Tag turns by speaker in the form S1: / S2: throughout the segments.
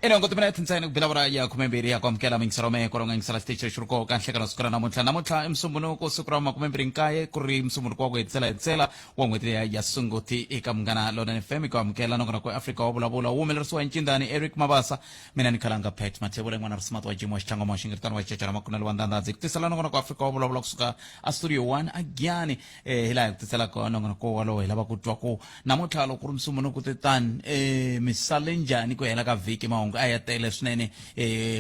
S1: Ina timinete ntsena ku bila vura ya 12 ya ku amukela mingiselo me kwalonga yingisela xitichi lexi ri koho ka nhlekano siku ra namuntlha. Namuntlha i Musumbunuku, siku ra 29, ku ri Musumbunuku wa ku hetisela hetisela wa n'hweti leya ya Sunguti. Eka Munghana Lonene FM ku amukela nongonoko wa Afrika wa Vulavula, wu humelerisiwa hi Ncindani Eric Mabasa. Mina ni Khalanga Pat Mathebula, n'wana Risimati wa Jim wa Xitlangoma wa Xingiritano wa Xichechana Makunelo wa Ndandadzi, ku tisela nongonoko wa Afrika wa Vulavula kusuka a Studio 1 a Giyani. Hi laha hi ku tiselaka nongonoko walowo, hi lava ku twa ku namuntlha loko ku ri Musumbunuku titani mi sale njhani ku hela ka vhiki. Mahungu a ya tele swinene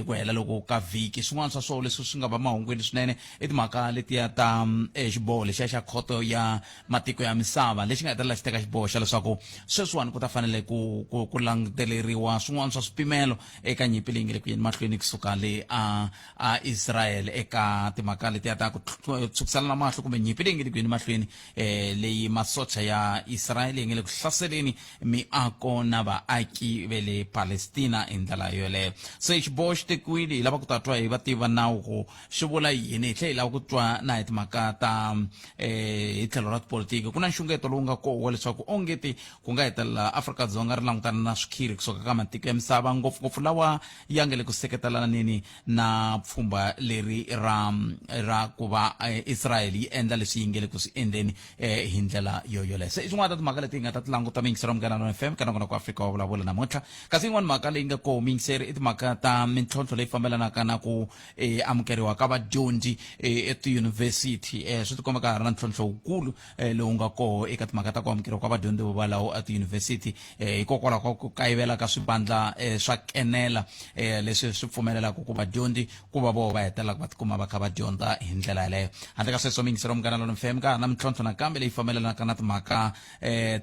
S1: ku hela loko ka vhiki. Swin'wana swa swona leswi swi nga va mahungwini swinene i timhaka letiya ta xiboho lexiya xa khoto ya matiko ya misava lexi nga hetelela xi teka xiboho xa leswaku sweswiwani ku ta fanele ku languteleriwa swin'wana swa swipimelo eka nyimpi leyi nga le ku yeni mahlweni kusuka le a Israel, eka timhaka letiya ta ku tshwukiselana mahlo kumbe nyimpi leyi nga le ku yeni mahlweni leyi masocha ya Israel yi nga le ku hlaseleni miako na vaaki ve le Palestina hi ndlela yoleyo. Se xiboho xi tekiwile, hi lava ku ta twa hi vativi va nawu ku xi vula yini. Hi tlhela hi lava ku twa na hi timhaka ta hi tlhelo ra tipolitiki. Ku na nxungeto lowu nga koho wa leswaku ongeti ku nga hetelela Afrika-Dzonga ri langutana na swikhiri kusuka ka matiko ya misava, ngopfungopfu lawa ya nga le ku seketelaneni na pfhumba leri ra ku va Israel yi endla leswi yi nge le ku swi endleni hi ndlela yo yoleyo. Se i swin'wana ta timhaka leti hi nga ta ti languta, miyingiseri wa Munghana Lona FM, ka nongonoko wa Afrika wa Vulavula namuntlha. Kasi yin'wana mhaka leyi nga koho, miyingiseri, i timhaka ta mintlhontlho leyi fambelanaka na ku amukeriwa ka vadyondzi etiyunivhesiti. Swi tikomba ka ha ri na ntlhontlho wukulu lowu nga koho eka timhaka ta ku amukeriwa ka vadyondzi vo valawo etiyunivhesiti, hikokwalaho ka ku kayivela ka swivandla swa kenela leswi swi pfumelelaka ku vadyondzi ku va voho va hetelelaka va tikuma va kha va dyondza hi ndlela yaleyo. Handle ka sweswo, miyingiselo wa Munghana Lona FM, ka ha na mintlhontlho nakambe leyi fambelanaka na timhaka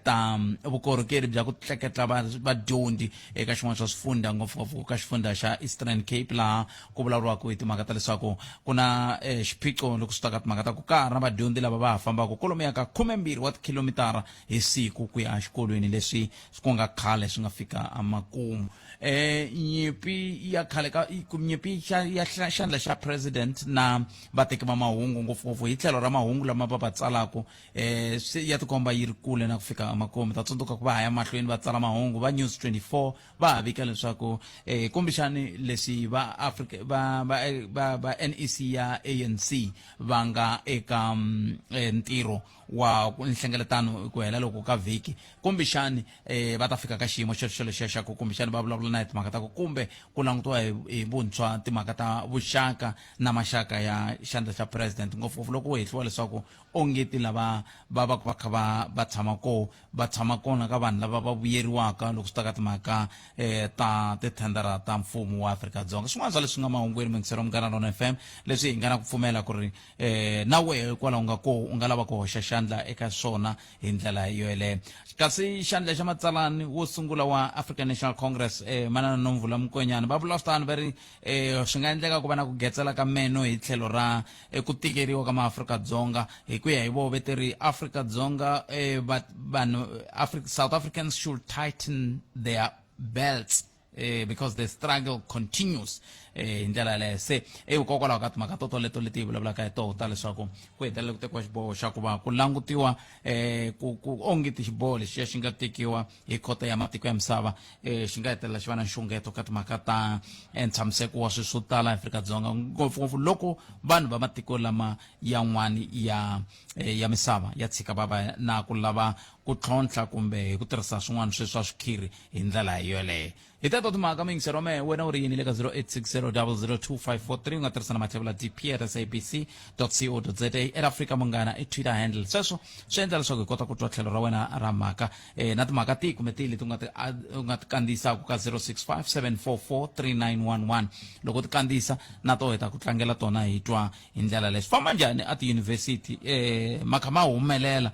S1: ta vukorhokeri bya ku tleketla vadyondzi eka xin'wana swa swifundha, ngopfungopfu ka xifundha xa Eastern Cape, laha ku vulavuriwaka hi timhaka ta leswaku ku na xiphiqo loko swi ta ka timhaka ta ku ka ha ri na vadyondzi lava va ha fambaka kwalomuya ka 12 wa tikhilomitara hi siku ku ya exikolweni, leswi ku nga khale swi nga fika emakumu. Nyimpi ya khale ka nyimpi ya xandla xa president na vateki va mahungu, ngopfungopfu hi tlhelo ra mahungu lama va va tsalaku, ya tikomba yi ri kule na ku fika emakumu. Ta tsundzuka ku va ha ya mahlweni va tsala mahungu va News 24, va ha vika leswaku kumbexani leswi va Africa va NEC ya ANC va nga eka ntirho wa nhlengeletano ku hela loko ka vhiki, kumbexani va ta fika ka xiyimo xexo lexiya xa ku kumbexani va vulavula na hi timhaka ta ku kumbe ku langutiwa hi vuntshwa timhaka ta vuxaka na maxaka ya xandla xa president, ngopfungopfu loko ku hehliwa leswaku ongeti lava va va va kha va tshama koho va tshama kona ka vanhu lava va vuyeriwaka loko swi ta ka timhaka ta tithendara ta mfumo wa Afrika-Dzonga. Swin'wana swa leswi nga mahungwini, mingisero Munghana Lona FM, leswi hi nga na ku pfumela ku ri na wehe kwalaho nga koho u nga lava ku hoxa xandla eka swona hi ndlela yoyeleyo. Kasi xandla xa matsalani wo sungula wa African National Congress, Manana Nomvula Mokonyane, va vula swi tano, va ri swi nga endleka ku va na ku getsela ka meno hi tlhelo ra ku tikeriwa ka maAfrika-Dzonga. Hi ku ya hi voho ve ti ri Afrika-Dzonga, vanhu South Africans should tighten their belts because the struggle continues hi ndlela yaleyo. Se hikokwalaho ka timhaka to toleto leti hi vulavulaka hi toho ta leswaku ku hetelela ku tekiwa xiboho xa ku va ku langutiwa ku ongeti xiboho lexiya xi nga tekiwa hi khoto ya matiko ya misava xi nga hetelela xi va na nxungeto ka timhaka ta ntshamiseko wa swilo swo tala Afrika-Dzonga, ngopfungopfu loko vanhu va matiko lama yan'wani ya misava ya tshika va va na ku lava ku tlhontlha kumbe hi ku tirhisa swin'wana sweswi swa swikhiri hi ndlela yoleyo. Hi teto timhaka, muyingiseri wa mehe, wena u ri yini le ka 0860 002543? U nga tirhisa na mathevula dp at sabc co za, at Afrika Munghana i Twitter handle. Sweswo swi endla leswaku hi kota ku twa tlhelo ra wena ra mhaka na timhaka tihi kumbe tihi leti u nga ti kandziyisaka ka 065 744 3911. Loko ti kandziyisa na toho, hi ta ku tlangela tona, hi twa hi ndlela leyi swi famba njhani a tiyunivhesiti, ma kha ma humelela,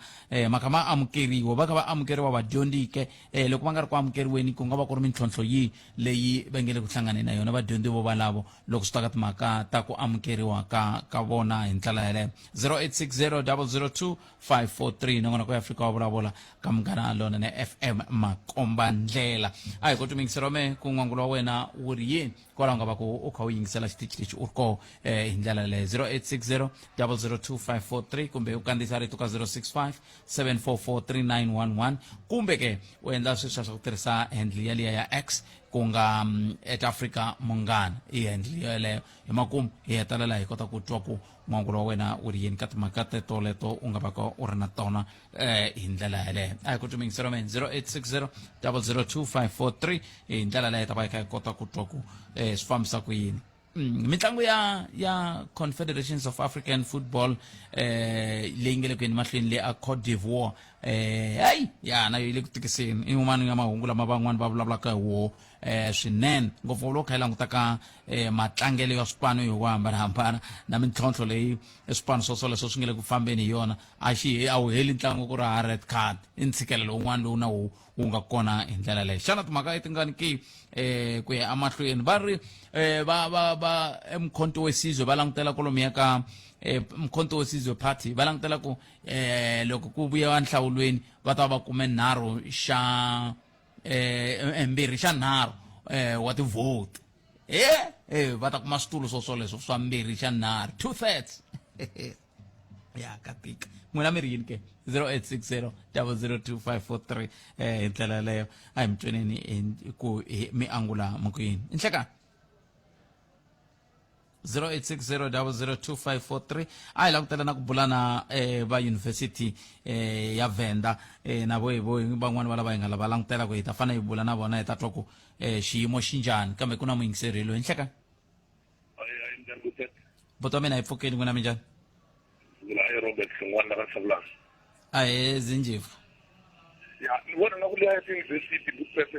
S1: ma kha ma amukeriwa, va kha va amukeriwa vadyondzike. Loko va nga ri ku amukeriweni, ku nga va ku ri mintlhontlho yihi leyi va nge le ku hlanganeni na yona vadyondzi vo valavo loko swi ta ka timhaka ta ku amukeriwa ka vona hi ndlela yaleyo? 0860 002 543, nongonoko ya Afrika wa Vulavula ka Munghana Lona ne FM, makomba ndlela. A hi koti mingiselo me ku n'wangulo wa wena wu ri yini kwalaho nga va ku u kha u yingisela xitichi lexi u ri koho hi ndlela yaleyo. 0860 002 543, kumbe u kandziyisa rito ka 065 744 39. 911 kumbe ke u endla sweswiya swa ku tirhisa handle yaliya ya X ku nga at Africa Munghana i handle yeleyo. Hi makumu hi hetelela hi kota ku twa ku n'wangulo wa wena wu ri yini ka timhaka teto leto u nga vaka u ri na tona hi ndlela yeleyo. A hi ku twi mingiselo mina 0860 002543 hi ndlela leyo hi ta va hi kha hi kota ku twa ku swi fambisa ku yini. Mitlangu ya Confederations of African Football leyi nge le ku yeni mahlweni le a Cote d'Ivoire, hayi ya na yo yi le ku tikiseni. I yin'wana ya mahungu lama van'wani va vulavulaka hi woho swinene ngopfu loko kha yi languta ka matlangelo ya swipano hi ku hambanahambana na mintlhontlho leyi swipano swo swoleswo swi nge le ku fambeni hi yona. A xi a wu heli ntlangu ku ri ha red card, i ntshikelelo wun'wana lowu na wu wu nga kona hi ndlela leyo. Xana timhaka i tingani ke ku ya emahlweni va ri va va va eMkhonto weSizwe va langutela kwalomuya ka Mkhonto weSizwe Party va langutela ku loko ku vuya nhlawulweni va ta va kume nharhu xa mbirhi xa nharhu wa tivhoti, va ta kuma switulu swo swoleswo swa mbirhi xa nharhu, 2/3. Ya ka tika. N'wina mi ri yini ke? 0860 002543. Hi ndlela yaleyo a hi mi tweneni ku mi angula mi ku yini. Nhlekani 0860002543. A hi langutela na ku bula na va university ya Venda, na vo hi vo van'wani va lava hi nga lava langutela ku hi ta fanele hi bula na vona hi ta twa ku xiyimo xi njhani, kambe ku na muyingiseri loyi. Nhlekani buti wa mina, hi pfukeni. N'wina minjhani?
S2: Mina i Robert Hlongwane la ka Tshavulani.
S1: Ahee Zinjiva.
S2: Ya ni vona nga ku liya ya tiyunivhesiti bupepe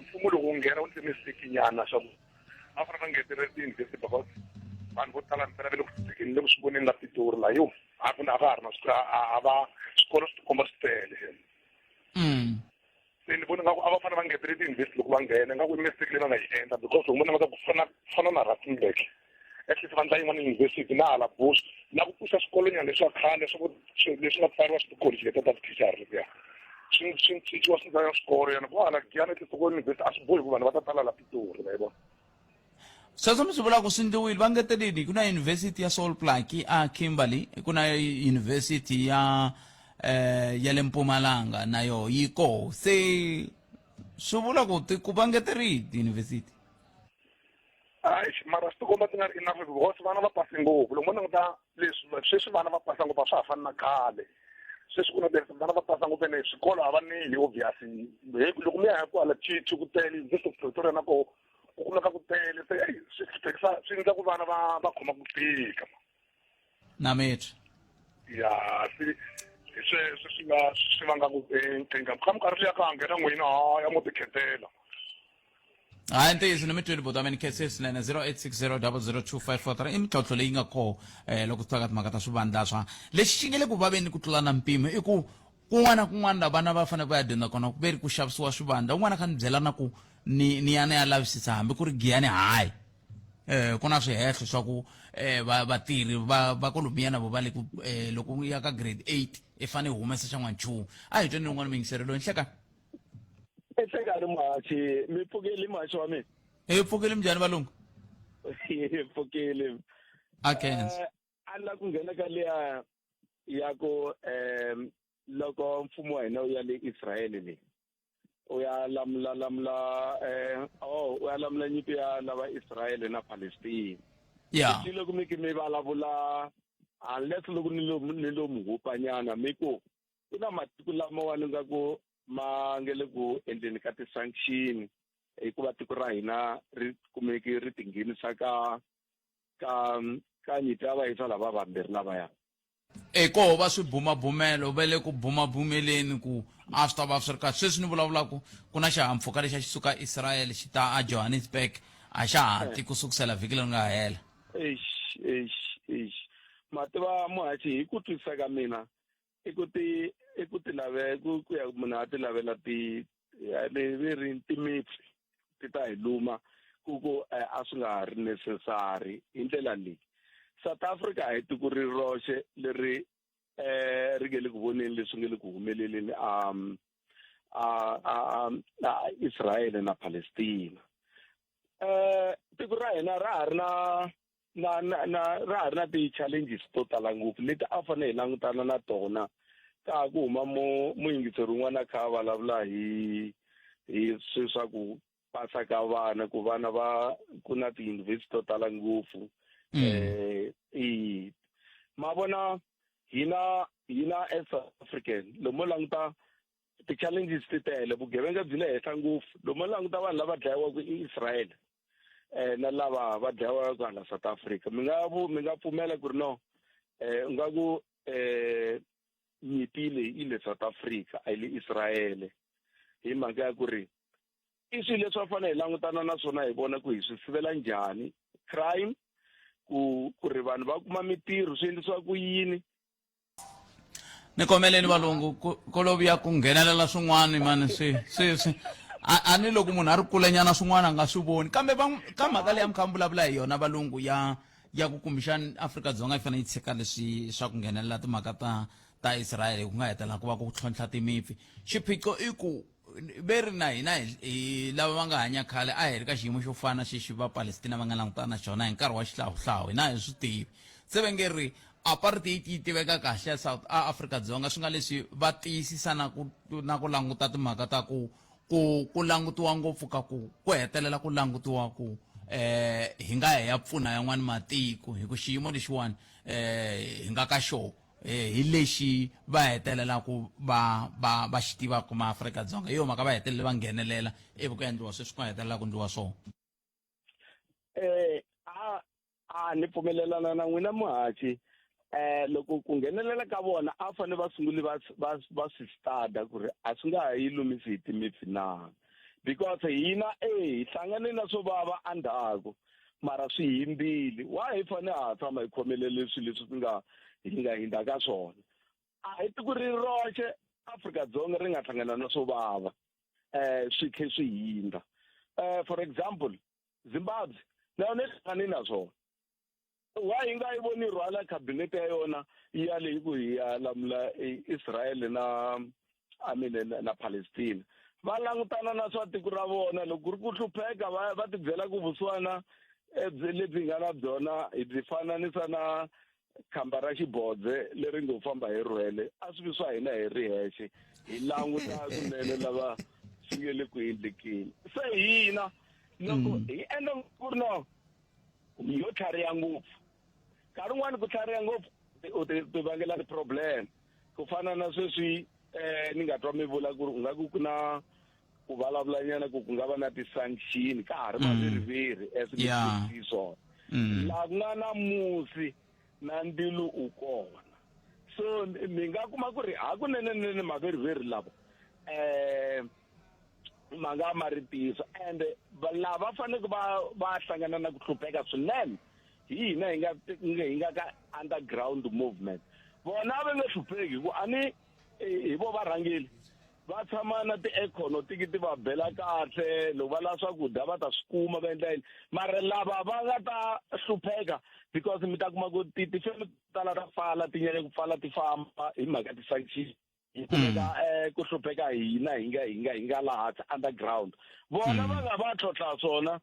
S2: mfumo loko wu nghena wu ndle mistake nyana swa ku a fanele va ngetelela tiyunivhesiti because vanhu vo tala mpela va le ku hluphekeni le ku swi voneni la Pitori la yo a ku na a va ha ri na a va swikolo swi tikomba swi tele. Se ni vona nga ku a va fanele va ngetele tiyunivhesiti loko va nghena, nga ku i mistake leyi va nga yi endla because loko vona nga ku fana fana na Rustenburg at least va ndla yin'wana yunivhesiti na hala Bush na ku pfuxa swikolonyana leswa khale swa ku leswi nga pfariwa swi tikholeji letiya ta tithichara letiya swi swi cinciwa swi ndla swikolo yana ku hala Giyani at least ku yunivhesiti a swi bohi ku vanhu va ta tala la Pitori ma yi vona.
S1: Sweswo mi swi vulaka swi ndliwile va ngetelini. Ku na yunivhesiti ya Sol Plaatje a Kimberley, ku na yunivhesiti ya ya le Mpumalanga na yoho yi koho, se swi vula ku ti ku va ngeterile tiyunivhesiti.
S2: Hayi, mara swi tikomba ti nga ri enough because vana va pase ngopfu. Loko mo languta leswi sweswi vana va pasa ngopfu, a swa ha fani na khale. Sweswi ku na vana va pasa ngopfu ene swikolo a va neli obvious. Loko mi ya hi kwala Chichi ku tele, University of Pretoria na koho ku kumeka ku tele, se eyi swi hluphekisa swi endla ku vana va va khoma ku tika.
S1: Na mitwa.
S2: Ya se hi sweswo swi nga swi vanga ku nkingha ka minkarhi liya ka ha nghena n'wina ha ya mo tikhetela.
S1: Hayi, ntiyiso ni mi tweli buti wa mina, khense swinene. 0860002543 i mintlhontlho leyi nga koho loko swi ta ka timhaka ta swivandla swa lexi xi nge le ku vaveni ku tlula na mpimo i ku kun'wana na kun'wana la vana va fanele va ya dyondza kona ku ve ri ku xavisiwa swivandla. Un'wana kha ni byela na ku ni ni ya ni ya lavisisa hambi ku ri Giyani, hayi ku na swihehlo swa ku va vatirhi va va kolomiya na vo va le ku loko u ya ka grade 8 i fanele u humesa xa n'wanchumu. A hi tweni un'wana muyingiseri loyi. Nhlekani.
S3: Enhlekani muhaxi, mi pfukile muhaxi wa mina?
S1: Hi pfukile. Minjhani valungu?
S3: Hi pfukile.
S1: A khensa.
S3: A ni la ku nghena ka liya ya ku loko mfumo wa hina wu ya le Israel le u ya lamula lamula oh u ya lamula nyimpi ya lava Israel na Palestine.
S1: Ya
S3: loko mi mi vulavula unless loko ni lo ni lo mi hupanyana mi ku ku na matiko lamawani nga ku ma nge le ku endleni ka ti-sanction hikuva tiko ra hina ri kumeki ri tinghenisa ka ka ka nyimpi ya vayisa lava vambirhi lavaya.
S1: Koho va swibumabumelo va le ku bumabumeleni ku a swi ta va swi ri kahle. Sweswi ni vulavulaka ku na xihahampfhuka lexi a xi suka Israel xi ta a Johannesburg, a xa ha ti ku sukusela vhiki leri nga hela.
S3: Eish, eish, eish, ma tiva muhaxi, hi ku twisisa ka mina i ku ti i ku ti lave ku ku ya munhu a ti lavela ti vi ri timitsi ti ta hi luma ku ku a swi nga ha ri necessary hi ndlela leyi. South Africa a hi tiko ri roxe leri ri nge le ku voneni leswi nge le ku humeleleni a a a Israel na Palestina. Tiko ra hina ra ha ri na na na na ra ha ri na ti-challenges to tala ngopfu leti a fanele hi langutana na tona. Ka ha ku huma muyingiseri un'wana a kha a vulavula hi hi swilo swa ku pasa ka vana, ku vana va ku na tiyunivhesiti to tala ngopfu. I ma vona hina as South African, loko mo languta ti-challenges ti tele, vugevenga byi le henhla ngopfu. Loko mo languta vanhu lava dlayiwaka i-Israel na lava va dlayiwaka hala South Africa, mi nga pfumela ku ri no, u nga ku nyimpi leyi yi le South Africa, a yi le Israel, hi mhaka ya ku ri i swilo leswi va fanele hi langutana na swona, hi vona ku hi swi sivela njhani crime, ku ri vanhu va kuma mitirho, swi endlisiwa ku yini.
S1: Ni komeleni valungu ku lo vuya ku nghenelela swin'wana mani, swi a ni loko munhu a ri kulenyana swin'wana a nga swi voni, kambe ka mhaka leyi a mi kha mi vulavula hi yona valungu ya ku kumbexani Afrika-Dzonga yi fanele yi tshika leswi swa ku nghenelela timhaka ta Israel, hi ku nga hetelela ku va ku tlhontlha timipfi. Xiphiqo i ku ve ri na hina hi lava va nga hanya khale a hi ri ka xiyimo xo fana xexi va Palestina va nga langutana na xona hi nkarhi wa xihlawuhlawu, hina hi swi tivi se va nge ri apartheid yi tiveka kahle ya South a Afrika-Dzonga, swi nga leswi va tiyisisa na ku languta timhaka ta ku langutiwa ngopfu ka ku hetelela ku langutiwa ku hi nga ya pfuna yan'wani matiko, hi ku xiyimo lexiwani hi nga ka xona hi lexi va hetelelaku va xi tivaka maAfrika-Dzonga. Hi yo mhaka va hetelele va nghenelela ivi ku endliwa sweswi ku nga hetelela ku endliwa swona.
S3: A ni pfumelelana na n'wina muhaxi. Loko ku nghenelela ka vona, a fanele va sungule va swi stada ku ri a swi nga ha yi lumisi hi timipfi na, because hina hi hlangane na swo vava endzhaku, mara swi hindzile. Wa hi fanele ha tshama hi khomelele swilo leswi swi nga hi nga hindza ka swona? A hi tiko ri roxe Afrika-Dzonga ri nga hlangana na swo vava, swi tlhe swi hindza. For example, Zimbabwe na yona yi hlangane na swona. Wa hi nga yi voni rhwala cabinet ya yona ya leyi ku hi ya lamula Israel na, I mean, na Palestina? Va langutana na swa tiko ra vona. Loko ku ri ku hlupheka, va ti byela ku vusiwana lebyi nga na byona hi byi fananisa na khamba ra xibodze leri ngo famba hi rhwele, a swi vi swa hina hi ri hexe, hi languta kunene lava swi nge le ku endlekeni. Se hina loko hi endla ku ri no yo tlhariha ngopfu, nkarhi wun'wani ku tlhariha ngopfu u ti vangela ti-problem, ku fana na sweswi ni nga twa mi vula ku ri u nga ku ku na ku vulavulanyana ku nga va na ti-sanction, ka ha ri maveriveri as mi swona. Laha ku nga na musi na ndzilo u kona, so mi nga kuma ku ri hakunene nene maveriveri lava ma nga ma ri ntiyiso, and lava faneleke va hlangana na ku hlupheka swinene hi hina hi nga ka underground movement. Vona va nge hlupheki, hi ku a ni hi vo varhangeli va tshama na ti-aircon, tiki ti va bela kahle, loko va lava swakudya va ta swi kuma, va endla yini. Mara lava va nga ta hlupheka, because mi ta kuma ku tifeme to tala ta pfala, ti nyanya ku pfala, ti famba hi mhaka ti-sanction, hi kumeka ku hlupheka hina hi nga laha underground. Vona va nga va tlhontlha swona,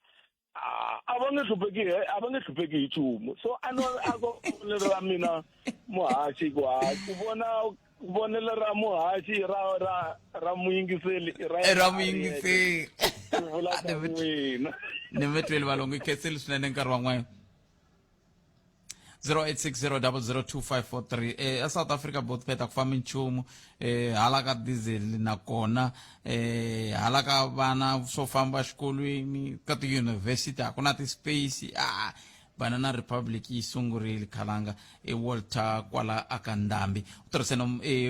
S3: a va nge hlupheki, a va nge hlupheki hi nchumu. So a no a ko vonelo ra mina muhaxi, ku ha ku vona vonelo ra muhaxi ra muyingiseli
S1: ra ra muyingiseli.
S3: Ku vula ka n'wina.
S1: Ni mi tweli valungu, i khensile swinene nkarhi wa n'wina. 0860002543. E South Africa botpet a ku fambi nchumu, hala ka diesel nakona hala ka vana swo famba xikolweni ka tiyunivhesiti a ku na ti-space. A Banana Republic yi sungurile khalanga. I Walter kwala aka Ndhambi, u tirhise no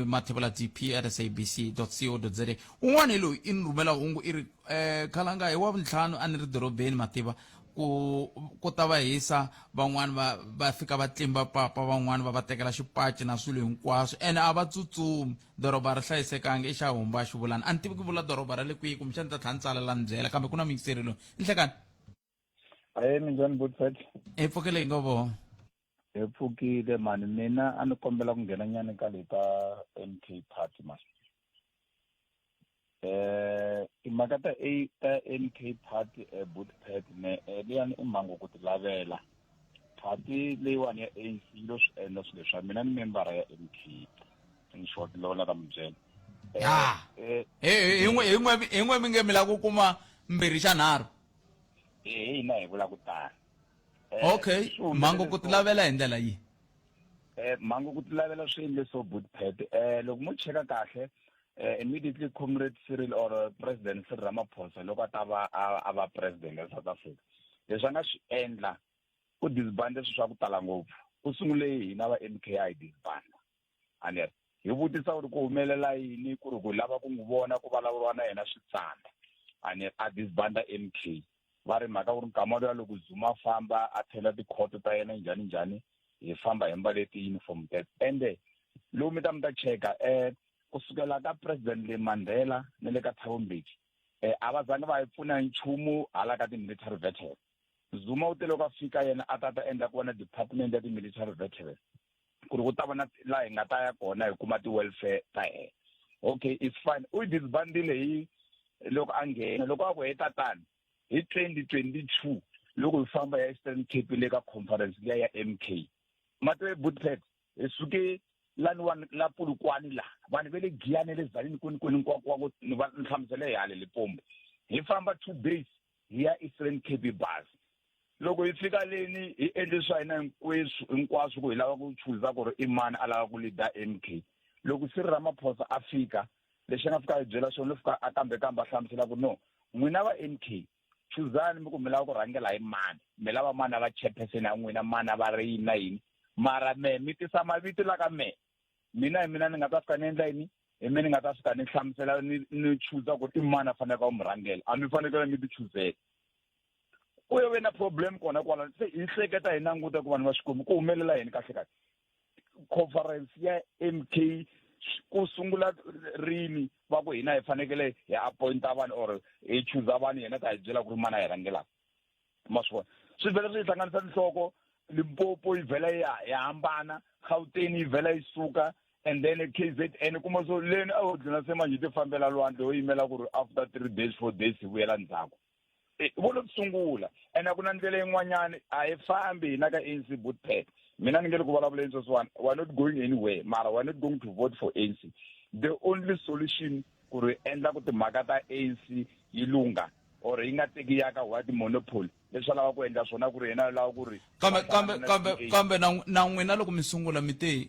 S1: mathebula dp at sabc co za. Un'wana hi loyi i ni rhumela hungu, i ri khalanga hi wa vuntlhanu a ni ri dorobeni, mativa ku ta va hisa, van'wani va fika va tlimba papa, van'wani va tekela xipaci na swilo hinkwaswo, ene a va tsutsumi, doroba ri hlayisekanga. I xa humba xivulani, a ni tivi ku vula doroba ra le kwihi, kumbexani ta tlhela ni tsalela ni byela, kambe ku na muyingiseri loyi. Nhlekani.
S4: Aye, minjhani Butfet?
S1: Hi pfukile, hi ngo vo.
S4: Hi pfukile mani. Mina a ni kombela ku nghena nyana ka le ta MK Party mani. Timhaka ta A ta MK Party, Butfet, ne liyani i mhangu ku ti lavela. Party leyiwani ya ANC yi lo swi endla swilo leswa. Mina ni membara ya MK. In short loko la ta mi byela.
S1: Ya. Hi n'we hi n'we hi n'we mi nge mi lava ku kuma mbirhi xa nharhu.
S4: Eh, hina hi vula ku tani.
S1: Okay, mhangu ku tilavela hi ndlela yihi?
S4: Mhangu ku tilavela swi endle so Bootpad. Loko mo cheka kahle, immediately Comrade Cyril or President Cyril Ramaphosa loko a ta va a va president ya South Africa, leswi a nga swi endla u disbande swilo swa ku tala ngopfu. U sungule hina va MK a hi disbanda. A ni ri hi vutisa ku ri ku humelela yini ku ri ku lava ku n'wi vona ku vulavuriwa na yena swi tsanda. A ni ri a disbanda MK. Va ri mhaka ku ri nkama luya loko Zuma a famba a thela tikhoto ta yena njhani njhani hi famba hi mbale ti-uniform teto. Ende lowu mi ta mi ta cheka kusukela ka President le Mandela na le ka Thabo Mbeki a va zangi va hi pfuna nchumu hala ka ti-military veteran. Zuma u te loko a fika yena a ta ta endla ku va na department ya ti-military veteran ku ri ku ta va na laha hi nga ta ya kona hi kuma ti-welfare ta hina. Okay, it's fine. U yi disbandile hi loko a nghena loko a ku he tatani hi 2022 loko hi famba ya Eastern Cape le ka conference liya ya MK mato Bootpad hi suke lani wa la Polokwane la vanhu va le Giyani le Tzaneen kwini kwini hinkwako ni va ni hlamusele hi hale Limpopo hi famba 2 days hi ya Eastern Cape bus loko hi fika leni hi endle swa hina hinkweswo hinkwaswo ku hi lava ku chuza ku ri i mani a lava ku leader MK loko Cyril Ramaphosa a fika lexi a nga fika a hi byela xona lo fika a kambe kambe a hlamusela ku no n'wina va MK chuzani mi ku mi lava ku rhangela hi mani mi lava mani a va chairperson ya n'wina mani a va ri yini na yini mara me mi tisa mavito la ka me mina hi mina ni nga ta fika ni endla yini hi mina ni nga ta fika ni hlamusela ni ni chuza ku i mani a faneleke a mu rhangela a mi fanekele mi ti chuzela ku yo ve na problem kona kwala se hi hleketa hi languta ku vanhu va Xikwembu ku humelela yini kahle kahle conference ya MK ku sungula rini va ku hina hi fanekele hi appointa vanhu or hi chuza vanhu yena ta hi byela ku ri mani a hi rhangelaka ma swi vona swi vhela swi hlanganisa tinhloko Limpopo yi vhela yi hambana Gauteng yi vhela yi suka and then KZN kuma so leni a ho dlina se manje ti fambela lwandle ho yimela ku ri after 3 days 4 days hi vuyela ndzhaku vo lo sungula and a ku na ndlela yin'wanyani a hi fambi hina ka ANC Bootpad mina ni nge le ku vulavuleni sweswiwani we are not going anywhere mara we are not going to vote for ANC the only solution ku ri endla ku timhaka ta ANC yi lungha or yi nga teki ya ka white monopoly leswi a lava ku endla swona ku ri yena lava ku ri
S1: kambe kambe kambe kambe na na n'wina loko mi sungula mi te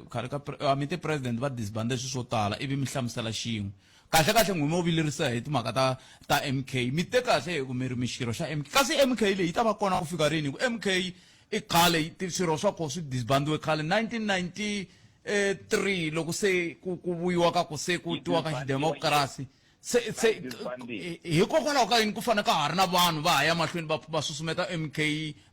S1: khale ka mi te president va disbande swilo swo tala ivi mi hlamusela xin'we kahle kahle n'wi mo vilerisa hi timhaka ta ta MK mi te kahle hi ku mi ri mi xirho xa MK kasi MK leyi yi ta va kona ku fika rini ku MK i khale swirho swa kona swi disbandiwe khale 1993 loko se ku ku vuyiwa ka ku se ku tiwa ka xidemokirasi se se hikokwalaho ka yini ku fanele ka ha ri na vanhu va ha ya mahlweni va va susumeta MK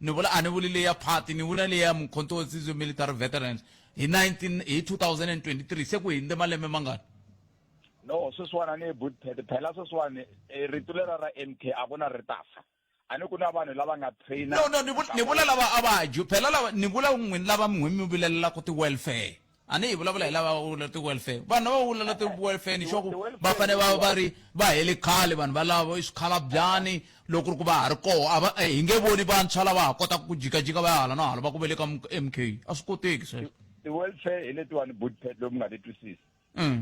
S1: ni vula a ni vuli leya party ni vula leya Mkhonto we Sizwe Military Veterans hi 19 hi 2023 se ku hindze malembe mangani
S4: no sweswiwani a ni Bootpad phela sweswiwani rito lera ra MK a ku na ri ta fa a ni ku na vanhu lava nga trainer
S1: no no ni vula lava a va dyi phela lava ni vula n'wini lava mi n'wi mi vulelelaka ti-welfare a ni hi vulavula hi lava vula ti-welfare vanhu lava vulela ti-welfare ni sure ku va fanele va va ri va hele khale vanhu valavo i swikhala-byani loko ri ku va ha ri koho a va hi nge voni vantshwa lava ha kotaka ku jikajika va ya hala na hala va ku ve le ka MK a swi koteki sweswo
S4: ti-welfare hi letiwani Bootpad lomu nga ti twisisi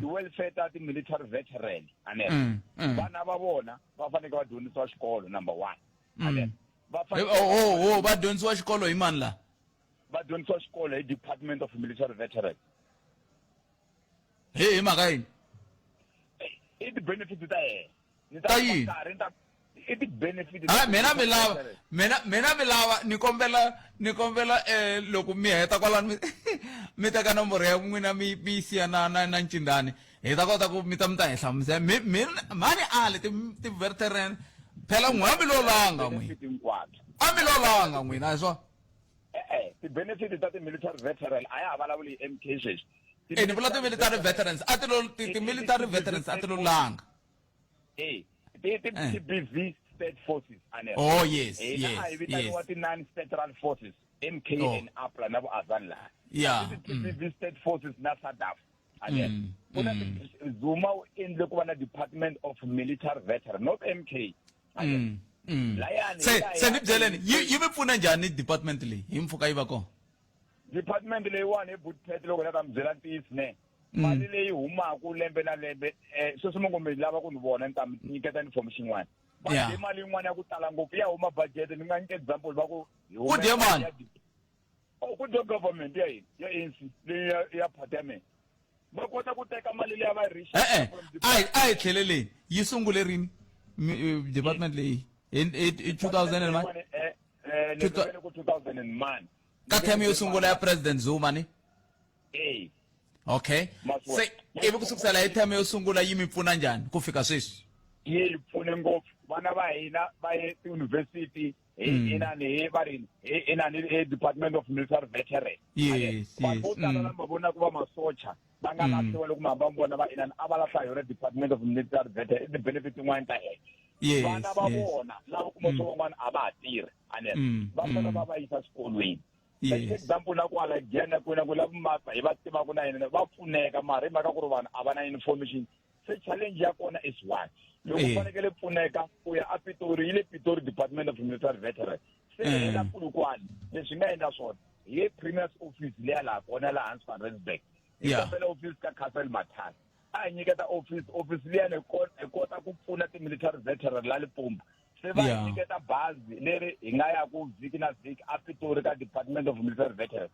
S4: ti-welfare ta ti-military veteran ane vana va vona va fanekele va dyondzisiwa xikolo number one ane
S1: va fanekele va dyondzisiwa xikolo hi mani la
S4: va dyondzisiwa xikolo hi Department of Military Veterans
S1: hi hi mhaka yini
S4: i ti-benefits ta yena
S1: Ta yini?
S4: I ti-benefit
S1: Ha, mina mi lava mina mina mi lava ni kombela ni kombela loko mi heta kwalano mi mi teka nomboro ya n'wina mi mi siya na na na ncindani hi ta kota ku mi ta mi ta hi hlamusela mi mi mani ali ti ti veteran phela n'wina mi lolanga n'wina a mi lolanga n'wina a hi swona
S4: E-e, ti-benefit ta ti-military veteran a ya ha vulavuli hi MK sweswi.
S1: E ni vula ti-military veterans a ti lo ti-military veterans a ti lolanga.
S4: E ti ti TBV state forces ane.
S1: Oh yes, yes.
S4: A hi vitaniwa ti-non-federal forces MK oh. and APLA na vo Azan laha.
S1: Yeah.
S4: Ti-TBV state forces na SADF. Ane. Ku na Zuma u endle ku va na Department of Military Veteran not MK.
S1: Mm, mm. Se se ni byeleni yi yi mi pfuna njhani department leyi hi mpfhuka yi va kona
S4: department leyiwani hi Bootpad loko ni ta mi byela ntiyiso ne. Mali leyi humaku lembe na lembe, sweswi mo ngo mi lava ku ni vona, ni ta mi nyiketa information yin'wana. Va dye mali yin'wana ya ku tala ngopfu, ya huma budget. Ni nga nyika example, va ku hi
S1: Ku dye mani?
S4: Oh, ku dye government ya hina ya ANC, leyi ya party ya mina. Va kota ku teka mali leyi a va yi
S1: E-e, a hi tlheleleni. Yi sungule rini department leyi? Hi 2000 and what?
S4: Ni rivele ku 2001.
S1: Ka term yo sungula ya President Zuma ni?
S4: Eh.
S1: Okay. Se ivi ku sukusela hi term yo sungula yi mi pfuna njhani ku fika sweswi?
S4: Yi hi pfune ngopfu. Vana va hina va ye tiyunivhesiti hi inani, hi va ri hi inani, hi Department of Military Veteran.
S1: Yes.
S4: Vanhu vo tala lava vonaka va masocha va nga lahliwa, loko mahamba vona va inani, a va lahla yona Department of Military Veteran, i ti-benefit tin'wani ta hina. Vana va vona lava kuma swo van'wana a va ha tirhi, ane va sala va va yisa swikolweni. Like example, na kwala Giyani kwini ku lava mapa hi va tivaka na hina va pfuneka, mara hi mhaka ku ri vanhu a va na information. Se challenge ya kona is one, loko u fanekele pfuneka u ya a Pitori, yi le Pitori Department of Military Veteran. Se hina Pulukwani, leswi nga endla swona, hi ye Premier's office leya laha kona laha Hans van Rensburg, hi kombela office ka Castle Mathana, a hi nyiketa office. Office liyani hi kota ku pfuna ti-military veteran la Limpopo. Se va hi nyiketa bazi leri hi nga ya ku vhiki na vhiki a Pitori ka Department of Military Veteran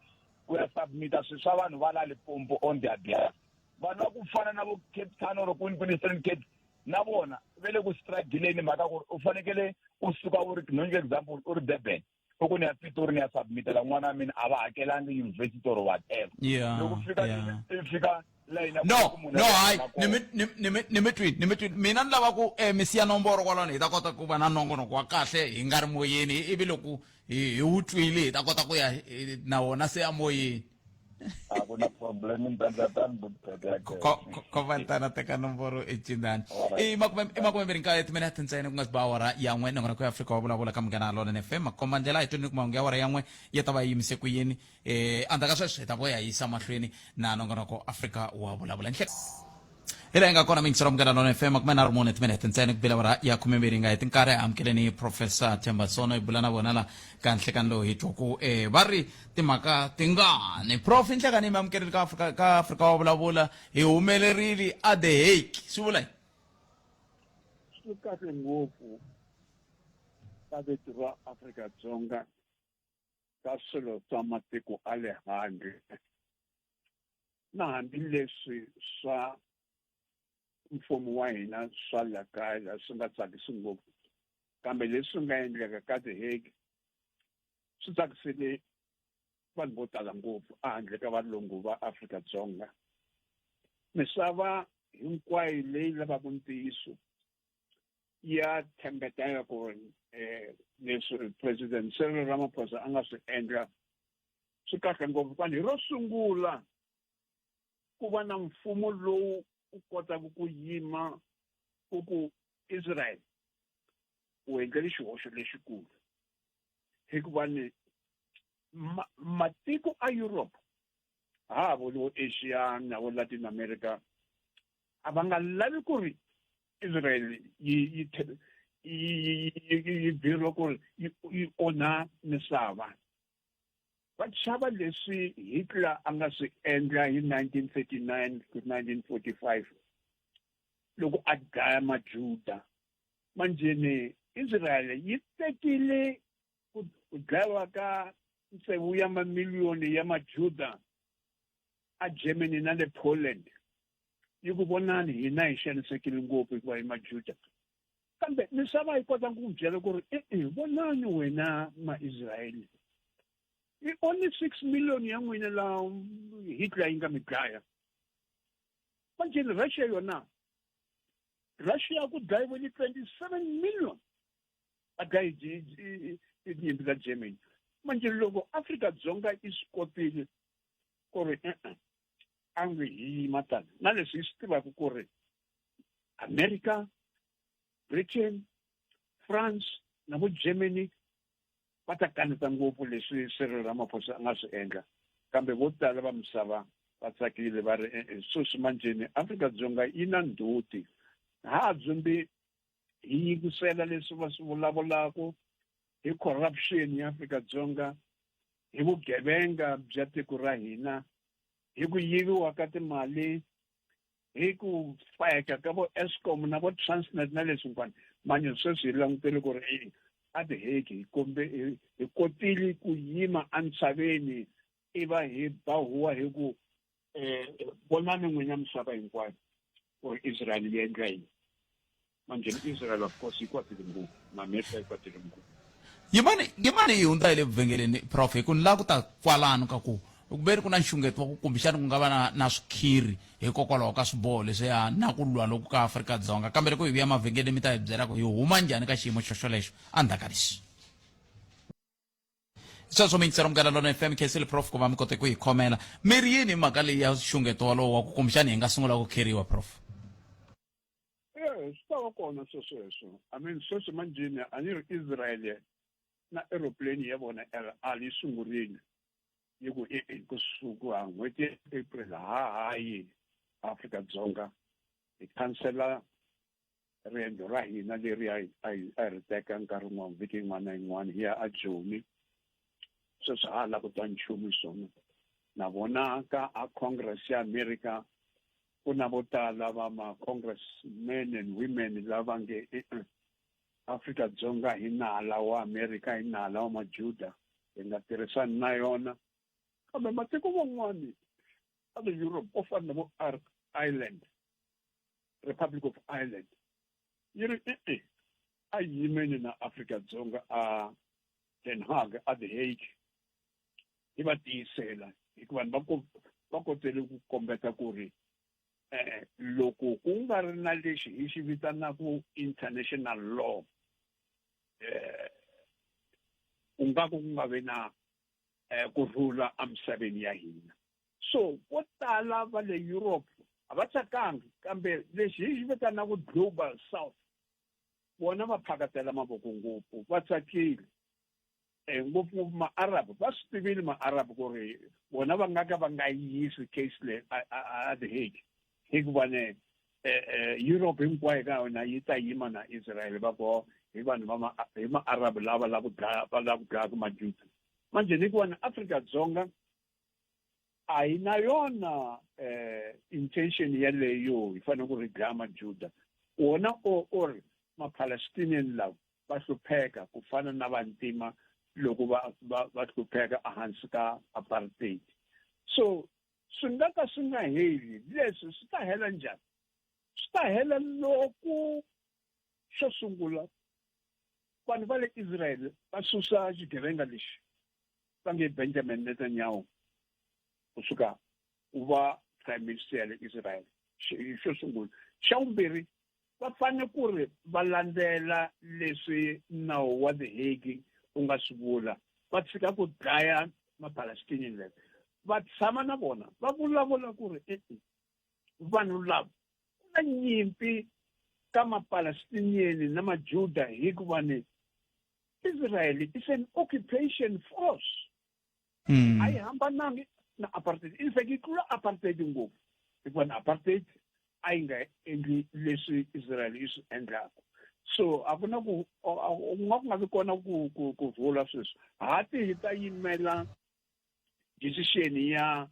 S4: ku ya submita swilo swa vanhu va la Limpopo on their behalf. Vanhu va ku fana na vo Cape Town or kwini kwini, Eastern Cape, na vona va le ku struggleni, mhaka ku ri u fanekele u suka u ri, no nyika example, u ri Durban, u ku ni ya Pitori, ni ya submitela n'wana wa mina, a va hakelangi university or whatever. Loko fika i fika layini ya
S1: No.
S4: Ku munhu
S1: No,
S4: a le
S1: hayi,
S4: nga
S1: ni
S4: kona.
S1: mi twini, ni mi twini. Mina ni lava ku mi siya nomboro kwalano, hi ta kota ku va na nongonoko wa kahle hi nga ri moyeni, ivi loko hi wu twile hi ta kota ku ya na wona se amoyeni.
S4: A ku na problem, ni ta tani butete ya
S1: Ko va tana teka nomboro i cindani. I 29 timinete ntsena ku nga si ba awara ya 1. Nongonoko ya Afrika wa Vulavula ka Munghana Lonene FM, makomba ndlela. Hi twini ku mahungu ya awara ya 1 ya ta va yi yimise ku yini. Endzhaku ka sweswo hi ta vuya hi yisa mahlweni na nongonoko Afrika wa Vulavula. Nhle hi laha hi nga kona, mingisero Munghana Lona FM, 34 timinete ntsena ku bela awara ya 12 nga hi tinkarhi. Amukeleni Professor Themba Sono, hi bula na vona la ka nhlekani lowu hi twa ku va ri timhaka tingani. Prof, nhlekani, mi amukeleni ka Afrika wa Vulavula. Hi humelerile a The Hague, swi vula yini?
S5: Swi kahle ngopfu ka vito ra Afrika-Dzonga ka swilo swa matiko a le handle, na hambileswi swa mfumo wa hina swa la kaya la swi nga tsakisi ngopfu, kambe leswi nga endleka ka The Hague swi tsakisile vanhu vo tala ngopfu ehandle ka valungu va Afrika-Dzonga. Misava hinkwayo leyi lavaka ntiyiso ya tshembetela ku ri leswi President Cyril Ramaphosa a nga swi endla swi kahle ngopfu, kwani hi ro sungula ku va na mfumo lowu u kotaka ku yima u ku Israel u endlele xihoxo lexikulu, hikuva ni matiko a Europe, ha vuli vo Asia na vo Latin America, a va nga lavi ku ri Israel yi byeriwa ku ri yi onha misava. Va chava leswi Hitler a nga swi endla hi 1939 ku 1945 loko a dlaya Majuda. Manjheni Israel yi tekile ku dlayiwa ka tsevu ya mamiliyoni ya Majuda a Germany na le Poland, yi ku vonani, hina hi xanisekile ngopfu hikuva hi Majuda. Kambe misava yi kota ku byela ku ri e-e, vonani wena Maisrayele, i only 6 million ya n'wina laha Hitler yi nga mi dlaya. Manjheni Russia yona, Russia ku dlayiwile 27 million, va dlaye tinyimpi ta Germany. Manjhe loko Afrika-Dzonga yi swi kotile ku ri e-e, a nge hi yima tani na leswi hi swi tivaka ku ri America, Britain, France na vo Germany va ta kaneta ngopfu leswi Cyril Ramaphosa a nga swi endla, kambe vo tala va misava va tsakile, va ri e-e, sweswi manjheni Afrika-Dzonga yi na ndzhuti. Ha dzumbi hi yingisela leswi va swi vulavulaka hi corruption ya Afrika-Dzonga, hi vugevenga bya tiko ra hina, hi ku yiviwa ka timali. Hi ku fayeka ka vo Eskom na vo Transnet na leswi hinkwani, manje sweswi hi langutele ku ri e a The Hague hi kombe hi kotile ku yima entshaveni i va hi ba huwa hi ku um vonani n'wina misava hinkwayo ku ri Israel yi endla yini. Manje Israel of course yi kwatile ngopfu na Amerika yi kwatile ngopfu.
S1: Yimani yimani yi hundza hi le vhengeleni prof hi ku ni lava ku ta kwalano ka ku ku ve ku na nxungeto wa ku kumbexana ku nga va na na swikhiri hikokwalaho ka swiboho leswiya na ku lwa loku ka Afrika-Dzonga kambe loko hi vuya mavhengeleni mi ta hi byela ku hi huma njhani ka xiyimo xoxolexo endzhaku ka lexi. Sweswo mi yingisela Munghana Lonene FM khensile prof ku va mi kote ku hi khomela. Mi ri yini hi mhaka leyi ya nxungeto walowo wa ku kumbexana hi nga sungula ku kheriwa prof?
S5: E swi ta va kona swesweswo. I mean sweswi manjheni a ni ri Israel na aeroplane ya vona El Al yi sungurile yi ku e-e kusuka n'hweti ya April ha ha yi Afrika-Dzonga hi khansela riendzo ra hina leri a a a ri teka nkarhi wun'wana vhiki yin'wana na yin'wana hi ya aJoni. Sweswi ha ha lava ku twa nchumu hi swona. Na vona ka a Congress ya America ku na vo tala va ma congressmen and women lava nge e-e Afrika-Dzonga hi nala wa America hi nala wa Majuda hi nga tirhisani na yona. Kambe matiko man'wani ya le Europe o fana na vo Ireland, Republic of Ireland yi ri e-e a yi yimeni na Afrika-Dzonga a Den Haag a The Hague yi va tiyisela hikuva va va kotele ku kombeta ku ri eh loko ku nga ri na lexi hi xi vitanaka international law eh ku nga ku nga vi na eh, ku rhula emisaveni ya hina. So vo tala va le Europe a va tsakangi kambe lexi hi xi vitanaka global south vona va phakatela mavoko ngopfu va tsakile. Ngopfungopfu ma-Arab va swi tivile ma-Arab ku ri vona va nga ka va nga yisi case leyi a The Hague hikuva ne Europe hinkwayo ka yona yi ta yima na Israel va ku hi vanhu va hi ma-Arab lava lava ku dlaya va lava ku dlayaka Majuda. Manjhe ni ku na Afrika-Dzonga a hi na yona intention yaleyo hi fanele ku ri dlaya Majuda wona o ri ma-Palestinian lava va hlupheka ku fana na vantima loko va va va hlupheka ehansi ka apartheid. So swi nga ka swi nga heli leswi swi ta hela njhani? Swi ta hela loko xo sungula vanhu va le Israel va susa xigevenga lexi va nge Benjamin Netanyahu kusuka ku va prime minister ya le Israel xo sungula. Xa vumbirhi va fanele ku ri va landzela leswi nawu wa The Hague wu nga swi vula va tshika ku dlaya ma-Palestinian lava va tshama na vona va vulavula ku ri e-e vanhu lava ku na nyimpi ka ma-Palestinian na Majuda hikuva ni Israel is an occupation force. A yi hambanangi na apartheid. In fact yi tlula apartheid ngopfu hikuva na apartheid a yi nga endli leswi Israel yi swi endlaka. So a ku na ku ku nga ku nga vi kona ku ku ku rhula sweswi. Hati hi ta yimela decision ya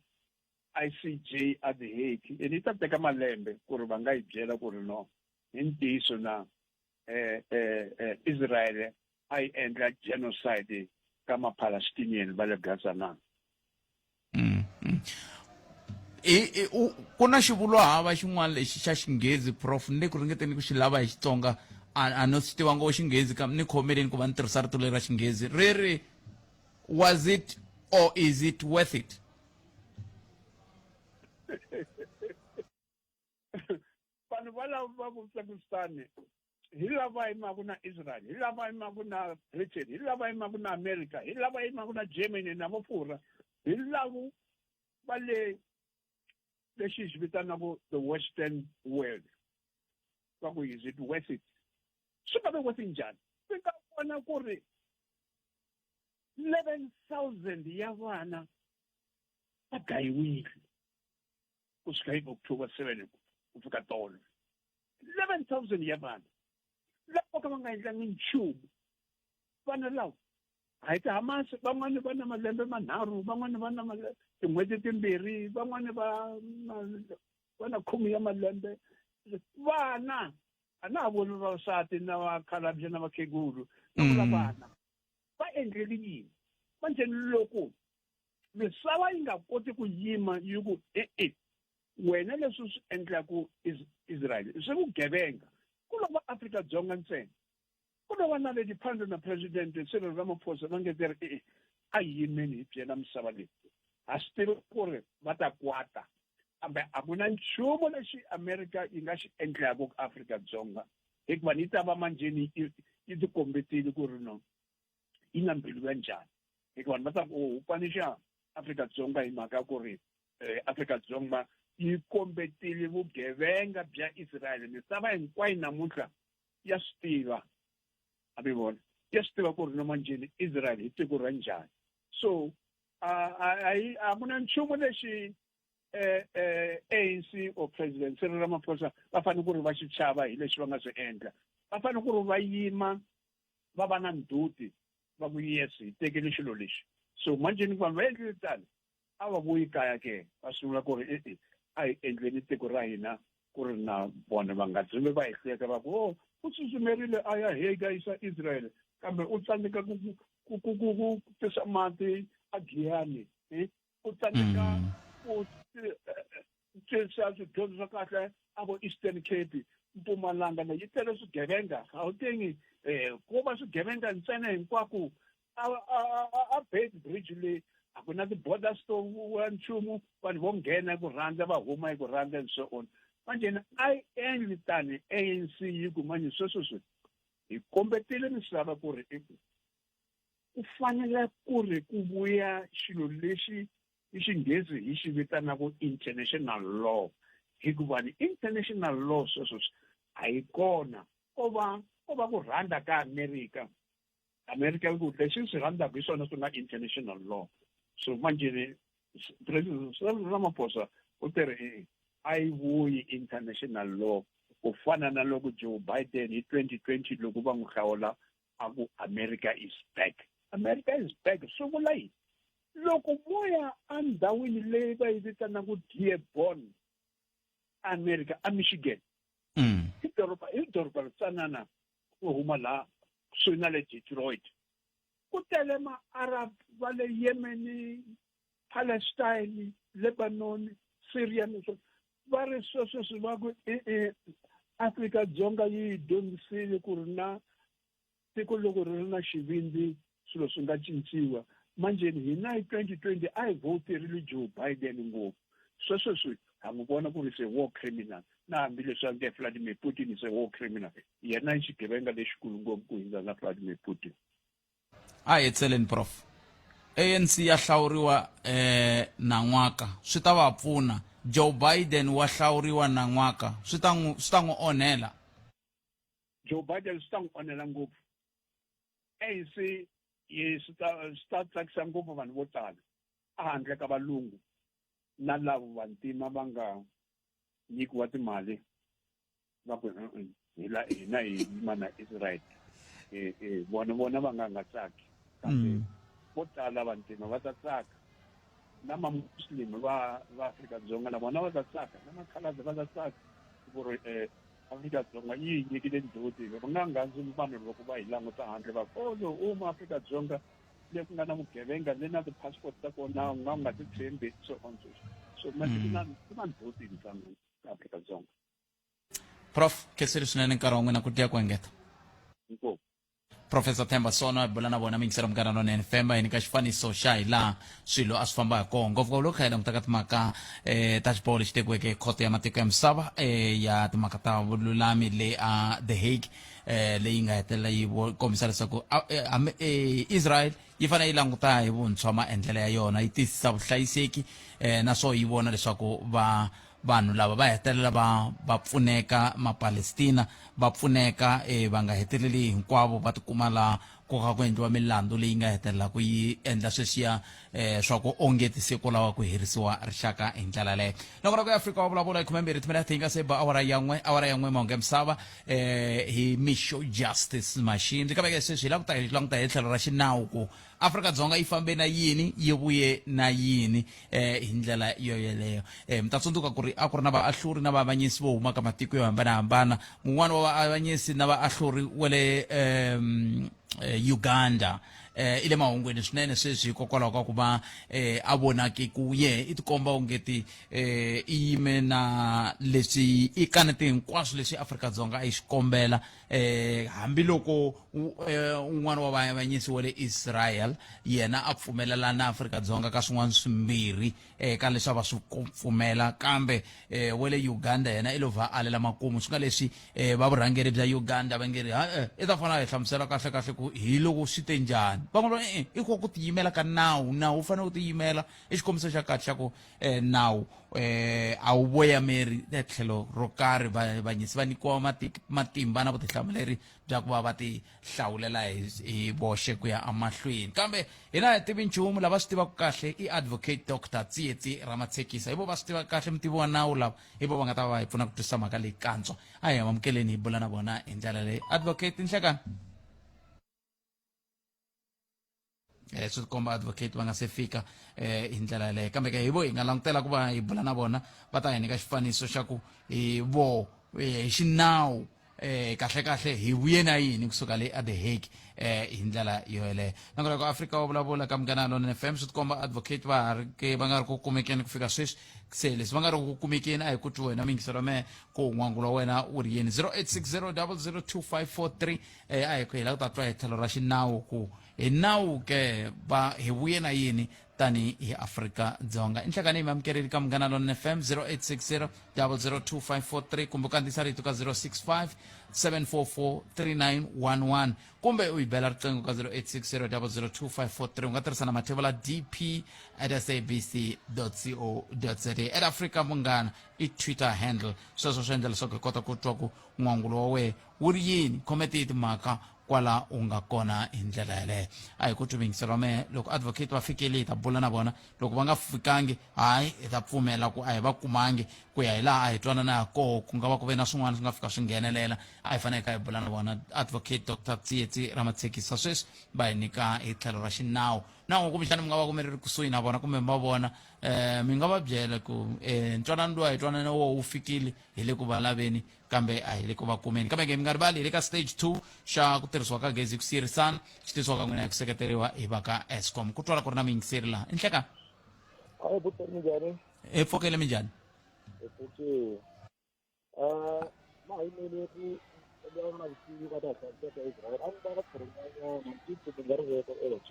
S5: ICJ a The Hague and yi ta teka malembe ku ri va nga yi byela ku ri no hi ntiyiso na eh eh, eh Israel a yi endla genocide ka ma-Palestinian va le Gaza na.
S1: Ku na xivulwa hava xin'wana lexi xa Xinghezi prof ni le ku ringeteni ku xi lava hi Xitsonga a no swi tiva ngopfu Xinghezi kambe ni khomeleni ku va ni tirhisa rito leri ra Xinghezi ri ri was it or is it worth it?
S5: Vanhu valavo va vutsakisani hi lava yimaka na Israel, hi lava yimaka na Britain, hi lava yimaka na America, hi lava yimaka na Germany na vo Furwa, hi lavo va le lexi hi xi vitanaka the western world. Va ku is it worth it? Swi nga ve worth it njhani? Swi nga vona ku ri 11,000 ya vana va dlayiwile kusuka hi October 7 ku fika tolo. 11,000 ya vanhu lava ka va nga endlangi nchumu. Vana lava a hi ti-Hamas, van'wani va na malembe manharhu, van'wani va na tin'hweti timbirhi, van'wani va Va na khume ya malembe. Vana a na ha voni vavasati na vakhalabye na vakhegulu, na vula vana va endleli yini? Manjhe loko misava yi nga koti ku yima yi ku e-e, wena leswi u swi endlaku Israel swi vugevenga, ku lova Afrika-Dzonga ntsena, ku lova na le tiphandle na President Cyril Ramaphosa va nge ri e-e, a hi yimeni hi byela misava leyi. Ha swi tiva ku ri va ta kwata, kambe a ku na nchumu lexi America yi nga xi endlaku ka Afrika-Dzonga, hikuva ni ta va manjheni yi tikombetile ku ri no yi na mbilu ya njhani, hikuva vanhu va ta ku u panixa Afrika-Dzonga hi mhaka ku ri Afrika-Dzonga yi kombetile vugevenga bya Israel. Misava hinkwayo namuntlha ya swi tiva, a mi vona, ya swi tiva ku ri no manjheni Israel hi tiko ra njhani. So a ku na nchumu lexi ANC or President Cyril Ramaphosa va fanele ku ri va xi chava hi leswi va nga swi endla. Va fanele ku ri va yima va va na ndzhuti, va ku yes, hi tekele xilo lexi. So manjheni vanhu va endlile tano, a va vuyi kaya ke, va sungula ku ri e-e, a hi endleni tiko ra hina ku ri na vona va nga dzumbe va hi hleka va ku o u tsutsumerile a ya Hague a yisa Israel, kambe u tsandzeka ku ku ku ku ku tisa mati a Giyani, u tsandzeka ku tisa swidyondzo swa kahle a vo Eastern Cape, Mpumalanga leyi yi tele swigevenga, Gauteng ko va swigevenga ntsena hinkwako, a Beitbridge leyi a ku na ti-borders to vula nchumu, vanhu vo nghena hi ku rhandza va huma hi ku rhandza and so on. Manjheni a yi endli tani ANC yi ku manje sweswo hi kombetile misava ku ri ku fanele ku ri ku vuya xilo lexi hi xinghezi hi xi vitanaka international law, hikuva ni international law sweswo a yi kona, ko va ku rhandza ka America. America ku lexi swi rhandzaka hi swona swi nga international law. So manjheni President Cyril Ramaphosa u tirhi a yi vuyi international law, ku fana na loko Joe Biden hi 2020 loko va n'wi hlawula a ku America is back. America is back swi vula yini? Loko vo ya endhawini leyi va yi vitanaka Dearborn, America, a Michigan, i doroba, i doroba ritsanana ku huma laha kusuhi na le Detroit, ku tele ma-Arab va le Yemen, Palestine, Lebanon, Syria, va ri sweswo swi va ku e-e, Afrika-Dzonga yi dyondzisile ku ri na tiko loko ri ri na xivindzi swilo swi nga cinciwa. Manjheni hina hi 2020 a hi voterile Joe Biden ngopfu, sweswo swi ha n'wi vona ku ri se war criminal, na hambileswi a nge Vladimir Putin is a war criminal, yena i xigevenga lexikulu ngopfu ku hundza na Vladimir Putin.
S1: A hi tseleni prof, ANC ya hlawuriwa nan'waka swi ta va pfuna, Joe Biden wa hlawuriwa nan'waka swi ta n'wi swi ta n'wi onhela?
S5: Joe Biden swi ta n'wi onhela ngopfu. ANC yi swi ta swi ta tsakisa ngopfu vanhu vo tala ehandle ka valungu na lavo vantima va nga nyikiwa timali va ku hi la hina hi yima na Israel, vona vona va nga nga tsaki, kambe vo tala vantima va ta tsaka, na ma-Muslim va va Afrika-Dzonga na vona va ta tsaka, na makhalabye va ta tsaka ku ri Afrika-Dzonga yi hi nyikile ndzhuti. Va nga nghandzi vanhu loko va hi languta handle va ku oh u ma Afrika-Dzonga le ku nga na vugevenga, le na ti-passport ta kona u nga u nga ti tshembi, so on so so manje ku na ku na ndzhuti ntlangu ka Afrika-Dzonga.
S1: Prof, khensile swinene nkarhi wa n'wina ku tiya ku engeta.
S5: Inkomu.
S1: Professor Themba Sono hi bula na vona miyingiselo Munghana Lonene FM hi nyika xifaniso xa hi laha swilo a swi famba hi kona, ngopfungopfu loko kha hi languta ka timhaka ta xiboho lexi tekiweke hi khoto ya matiko ya misava ya timhaka ta vululami le a The Hague, leyi nga hetelela yi kombisa leswaku Israel yi fanele yi languta hi vuntshwa maendlelo ya yona, yi tiyisisa vuhlayiseki, naswona yi vona leswaku va vanhu lava va hetelela va va pfuneka, Mapalestina va pfuneka, va nga heteleli hinkwavo va tikuma la ku kha ku endliwa milandzu leyi nga hetelela ku yi endla sweswiya um swa ku ongeti se ku lava ku herisiwa rixaka hi ndlela yaleyo. Nongonoko ya Afrika wa vulavula hi 12 timinete yi nga se ba awara ya n'we, awara ya n'we mahungu ya misava um hi Misho Justice Machine. Kambe ke sweswi hi lava ku ta hi languta hi tlhelo ra xinawu ku Afrika-Dzonga yi fambe na yini, yi vuye na yini eh, hi ndlela yoyeleyo. Mi ta tsundzuka ku ri a ku ri na vaahluri na vaavanyisi vo huma ka matiko yo hambanahambana. Mun'wana wa vaavanyisi na vaahluri wa le Uganda i le mahungwini swinene sweswi hikokwalaho ka ku va a vonake ku ye i tikomba ongeti i yime na leswi i kanete hinkwaswo leswi Afrika-Dzonga a yi swi kombela, hambiloko un'wana wa vaavanyisi wa le Israel yena a pfumelelana na Afrika-Dzonga ka swin'wana swimbirhi ka leswi a va swi pfumela, kambe wa le Uganda yena i lo va alela makumu. Swi nga leswi va vurhangeri bya Uganda va nge ri ha i ta fanele a hi hlamusela kahle kahle ku hi loko swi te njhani. Van'wana va e i ku tiyimela ka nawu, nawu wu fanele wu tiyimela. I xikombiso xa kahle xa ku nawu a wu voyameri tlhelo ro karhi, vavanyisi va nyikiwa matimba na vutihlamuleri bya ku va va ti hlawulela hi voxe ku ya emahlweni. Kambe hina hi tivi nchumu, lava swi tivaka kahle i Advocate Dr Tsietsi Ramatshekisa, hi vo va swi tivaka kahle, mutivi wa nawu lava hi vo va nga ta va va hi pfuna ku twisisa mhaka leyi kantswa. A hi amukeleni hi bula na vona hi ndlela leyi. Advocate, nhlekani. Swi tikomba advocate va nga se fika hi ndlela yaleyo, kambe ke hi vo hi nga langutela ku va hi bula na vona, va ta hi nyika xifaniso xa ku hi vo hi xinawu kahle kahle hi vuye na yini kusuka le a The Hague hi ndlela yoyeleyo. Nakona ku Afrika wa vulavula ka Munghana Lonene FM, swi tikomba advocate va ha ri ke va nga ri ku kumekeni ku fika sweswi. Se leswi va nga ri ku kumekeni, a hi ku twi wena muyingiselo wa mehe ku n'wangulo wa wena wu ri yini. 0860 00 2543. A hi ku hi lava ku ta twa hi tlhelo ra xinawu ku hi nawu ke va hi vuye na yini tani hi Afrika Dzonga. I nhlekani hi mamukereli ka Munghana Lonene FM, 0860 002543, kumbe u kandziyisa rito ka 065 744 3911, kumbe u yi bela riqingho ka 0860 002543. U nga tirhisa na mathevula dp at sabc co za, at Africa Munghana i Twitter handle. Sweswo swi endla leswaku hi kota ku twa ku n'wangulo wa wehe wu ri yini. Khomete yi timhaka kwala u nga kona hi ndlela yaleyo. A hi ku twi yingiselo wa mehe. Loko advocate va fikile hi ta bula na vona, loko va nga fikangi hayi hi ta pfumela ku a hi va kumangi ku ya hi laha a hi twanana ha koho, ku nga va ku ve na swin'wana swi nga fika swi nghenelela. A hi fanele ka hi bula na vona Advocate Dr Tsietsi Ramatshekisa sweswi va hi nyika hi tlhelo ra xinawu. Na n'we kumbexana mi nga va ku mi ri kusuhi na vona kumbe mi va vona, mi nga va byela ku ntwanano lowu a hi twanana wo wu fikile, hi le ku va laveni kambe a hi le ku va kumeni. Kambe ke mi nga rivali, hi le ka stage 2 xa ku tirhisiwa ka gezi ku siyerisana, xi tisiwa ka n'wina hi ku seketeriwa hi va ka Eskom. Ku twala ku ri na muyingiseri laha. I nhleka.
S6: Hayi buti, minjhani?
S1: Hi pfukile, minjhani?
S6: Hi pfukile. Ma hi mele ku endla na vutivi ka ta hlayiseka Israel. A ndzi ta rin'wanyana ntitsi mi nga ri veka elo.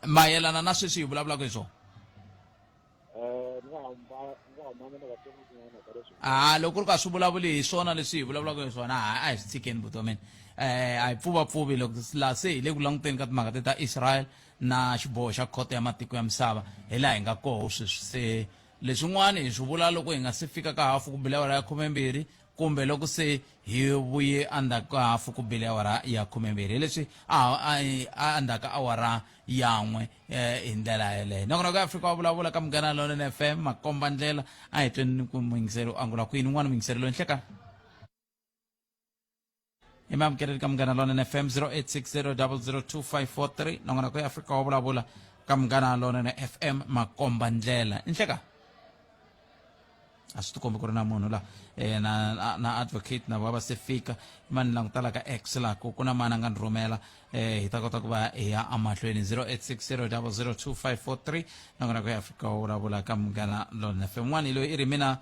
S1: Mayelana na sweswi hi vulavulaka hi swona?
S6: Ni nga hamba ni nga hambana na vatsongo ka leswi.
S1: A loko ku ri ka swi vulavuli hi swona leswi hi vulavulaka hi swona, hayi a hi swi tshikeni buti wa mina. A hi pfuvapfuvi loko laha se hi le ku languteni ka timhaka te ta Israel na xiboho xa khoto ya matiko ya misava, hi laha hi nga koho sweswi. Se leswin'wana hi swi vula loko hi nga se fika ka hafu ku bile awara ya 12, kumbe loko se hi vuye endzhaku ka hafu ku bile awara ya 12, hi leswi a endzhaku ka awara ya n'we hi ndlela yeleyo. Nongonoko ya Afrika wa vulavula ka Munghana Lonene FM, makomba ndlela. A hi tweni ku muyingiseri u angula kwini. Un'wana muyingiseri loyi, nhleka i mamukeleli ka Munghana Lonene FM, 0860002543. Nongonoko ya Afrika wa vulavula ka Munghana Lonene FM, makomba ndlela. Nhleka a swi tikombi ku ri na munhu la na advocate na va va se fika. Mani langutela ka X la ku na mani a nga ni rhumela, hi ta kota ku va hi ya emahlweni. 0860002543, nakona ku ya Afrika wa vulavula ka Munghana Lonene FM. N'wana hi loyi i ri mina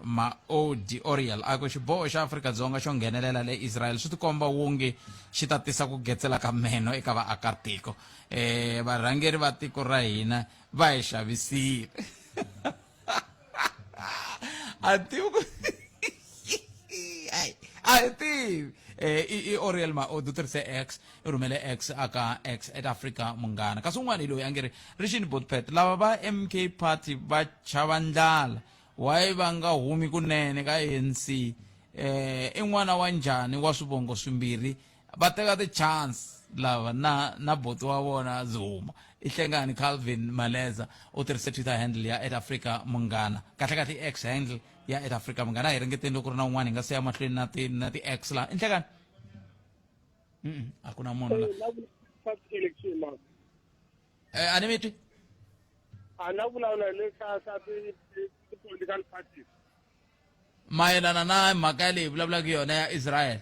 S1: Maodi Oriel, a ku xiboho xa Afrika-Dzonga xo nghenelela le Israel swi tikomba wonge xi ta tisa ku getsela ka meno eka vaakatiko. Varhangeri va tiko ra hina va hi xavisile. A tivi ku a hi tivi. I Oriel Maodi u tirhise X, i rhumele X aka X at Africa Munghana. Kasi un'wana hi loyi a nge ri rixini Botpet, lava va MK Party va chava ndlala, why va nga humi kunene ka ANC? I n'wana wa njhani wa swivongo swimbirhi? Va teka ti-chance lava na na boti wa vona Zuma. I Hlengani Calvin Maleza u tirhise Twitter handle ya @Africa Munghana. Kahle kahle i X handle ya @Africa Munghana. A hi ringeteni loko ku ri na un'wana hi nga se ya mahlweni na ti na ti-X laha. I Nhlekani? Mm a ku na munhu la. Eh, a ni mi twi?
S7: A na vulavula hi leswa swa ti-political parties.
S1: Mayelana na mhaka leyi vulavulaka yona ya Israel.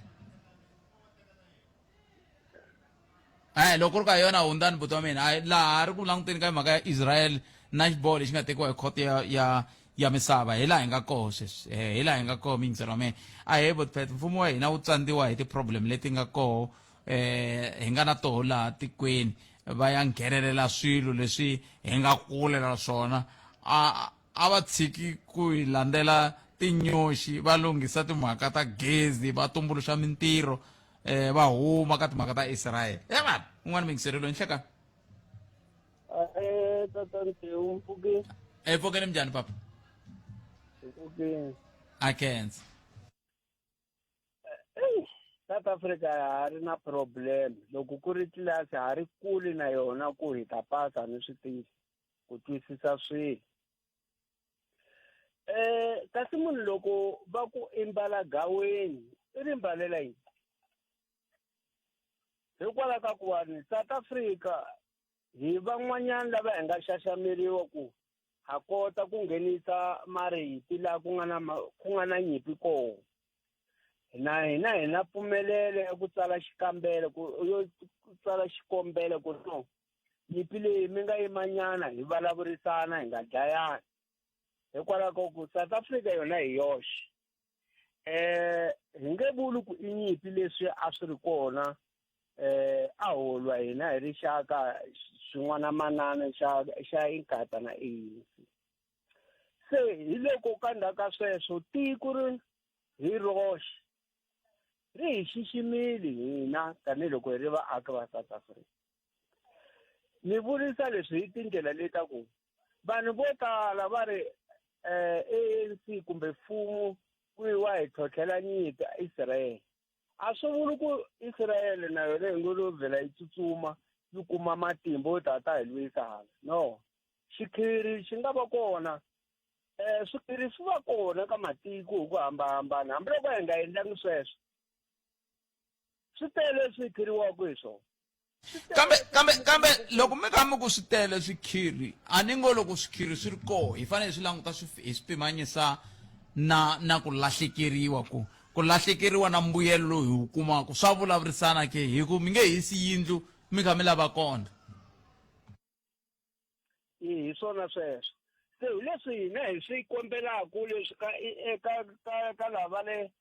S1: Eh loko ri ka yona hundzani buti wa mina a laha ri ku languteni ka mhaka ya Israel na xiboho lexi nga tekiwa hi khoto ya ya ya misava hi laha hi nga koho sweswi eh hi laha hi nga koho miyingiselo wa mina a he botpet mfumo wa hina wu tsandziwa hi ti-problem leti nga koho eh hi nga na toho laha tikweni va ya nghenelela swilo leswi hi nga kule na swona a a va tshiki ku hi landzela tinyoxi va lunghisa timhaka ta gezi va tumbuluxa mintirho eh va huma ka timhaka ta Israel e vanhu un'wana mingiselelo nhleka
S8: Eh tata Ntewu mpfukeni.
S1: E pfukeni minjhani papa?
S8: Mpfukeni.
S1: A khensa.
S8: South Africa ha ri na problem loko ku ri tlilasi ha ri kuli na yona ku hi ta pasa ni swi tivi ku twisisa swilo eh kasi munhu loko va ku i mbala gaweni i ri mbalela yini hikwalaho ka ku wani South Africa hi van'wanyana lava hi nga xaxameriwa ku ha kota ku nghenisa mariti laha ku nga na ku nga na nyimpi kona na hina hi na pfumelelo ya ku tsala xikambelo ku yo tsala xikombelo ku no nyimpi leyi mi nga yimanyana hi vulavurisana hi nga dlayani hikwalaho ka ku South Africa yona hi yoxe eh hi nge vuli ku i nyimpi leswi a swi ri kona eh a holwa hina hi rixaka xin'wana manana xa xa Inkatha na ANC se hi loko ka ndzhaku ka sweswo tiko ri hi roxe ri hi xiximile hina tanihiloko hi ri vaaki va South Africa ni vurisa leswi hi tindlela leta ku vanhu vo tala va ri eh ANC kumbe mfumo ku yiwa hi tlhotlhela nyimpi Israel a swi vuli ku Israel na yona yi ngo lo vhela yi tsutsuma yi kuma matimba yo ta ta hi lwisa hala no xikhiri xi nga va kona um swikhiri swi va kona ka matiko hi ku hambanahambana hambiloko hi nga endlangi sweswo swi tele swi khiriwaka hi swona
S1: kambe kambe kambe loko mi kha mi ku swi tele swikhiri a ni ngo loko swikhiri swi ri koho hi fanele hi swi languta swi hi swi pimanyisa na na ku lahlekeriwa ku ku lahlekeriwa na mbuyelo lowu hi wu kumaka swa vulavurisana ke hi ku mi nge hisi yindlu mi kha mi lava kona
S8: hi swona sweswo se hi leswi hina hi swi kombelaka leswi ka ka ka ka lava le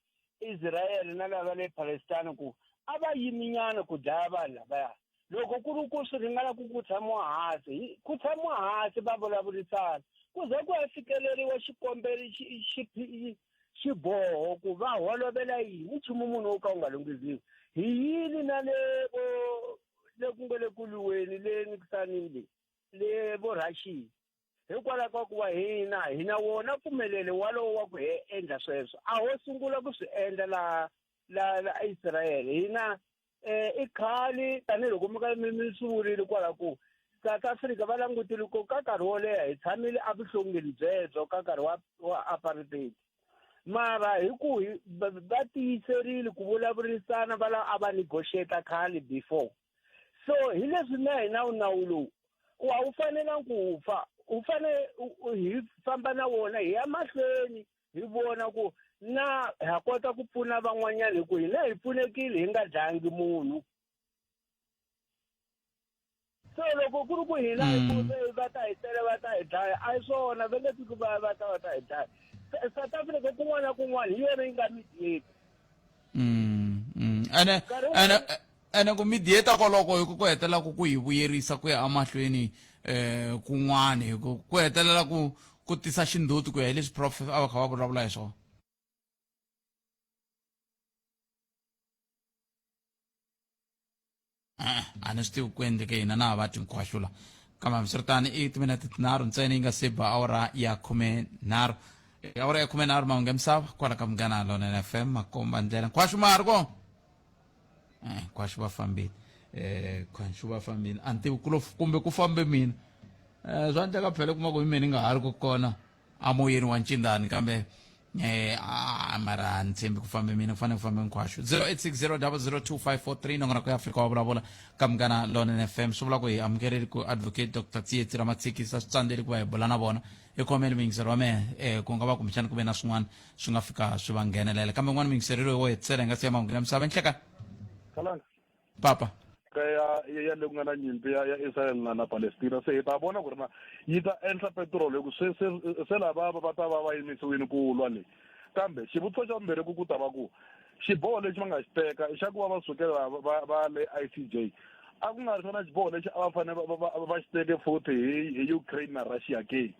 S8: Israel na lava le Palestine ku a va yiminyana ku dlaya vanhu lavaya loko ku ri ku swi ringana ku ku tshamiwa hansi ku tshamiwa hansi va vulavurisana ku ze ku ya fikeleriwa xikombelo xiboho ku va holovela yini nchumu munhu wo ka wu nga lunghiziwi hi yini na le vo le ku nga le ku lwiweni le nkisanini le le vo Russia hikwalaho ka ku va hina hi na wona pfumelelo walowo wa ku he endla sweswo a ho sungula ku swi endla la la la Israel hina eh i khale tanihiloko mi ka mi mi swi vurile kwala ku South Africa va langutile ku ka nkarhi wo leha hi tshamile evuhlongeni byebyo ka nkarhi wa wa apartheid mara hi ku va tiyiserile ku vulavurisana va lava a va negotiate khale before so hi leswi na hina nawu lowu a wu fanelangi ku fa u fanele hi famba na wona hi ya mahlweni hi vona ku na ha kota ku pfuna van'wanyana hi ku hina hi pfunekile hi nga dlangi munhu so loko ku ri ku hina mm. va ta hi tele va ta hi dlaya a hi swona va nge fiki va va ta va ta hi dlaya South Africa kun'wana na kun'wana hi yona yi nga mediate
S1: mm, mm. ene ene ene ku mediate koloko hi ku ku hetelela ku ku hi vuyerisa ku ya emahlweni eh kun'wana hi ku ku hetelela ku ku tisa xindzhuti ku ya hi leswi prof a va kha va vulavula hi swona a ni swi tivi ku endleke yini na ha va tinkhwahlula kambe hambiswiritano i timinete tinharhu ntsena yi nga se ba awara ya 13 awara ya 13 mahungu ya misava kwala ka Munghana Lonene FM makomba ndlela nkhwaxu ma ha ri kona. Nkhwaxu va fambile. Khwaxu va fambile. A ni tivi ku lo kumbe ku fambe mina. Swa endleka phela kuma ku hi mina ni nga ha ri ku kona amoyeni wa ncindani kambe a mara a ni tshembi ku fambe mina ku fanele ku fambe nkhwaxu. 0860002543 nongonoko ya Afrika wa vulavula ka Munghana Lonene FM. Swi vula ku hi amukeleli ku advocate Dr Tsietsi Ramatshikisa swi tsandzeli ku va hi bula na vona. Hi khomeli muyingiseri wa mehe ku nga va kumbexana ku ve na swin'wana swi nga fika swi va nghenelela. Kambe un'wana muyingiseri loyi wo hetisela hi nga siya mahungu ya misava nhleka.
S2: Khalanga.
S1: Papa.
S2: Ka ya ya le ku nga na nyimpi ya ya Israel na na Palestina se hi ta vona ku ri na yi ta endla petiroli hi ku se se se lava va ta va va yimisiwile ku lwa le kambe xivutiso xa vumbirhi ku ku ta va ku xiboho lexi va nga xi teka i xa ku va va sukela va va le ICJ a ku nga ri xona xiboho lexi a va fanele va va va xi teke futhi hi hi Ukraine na Russia ke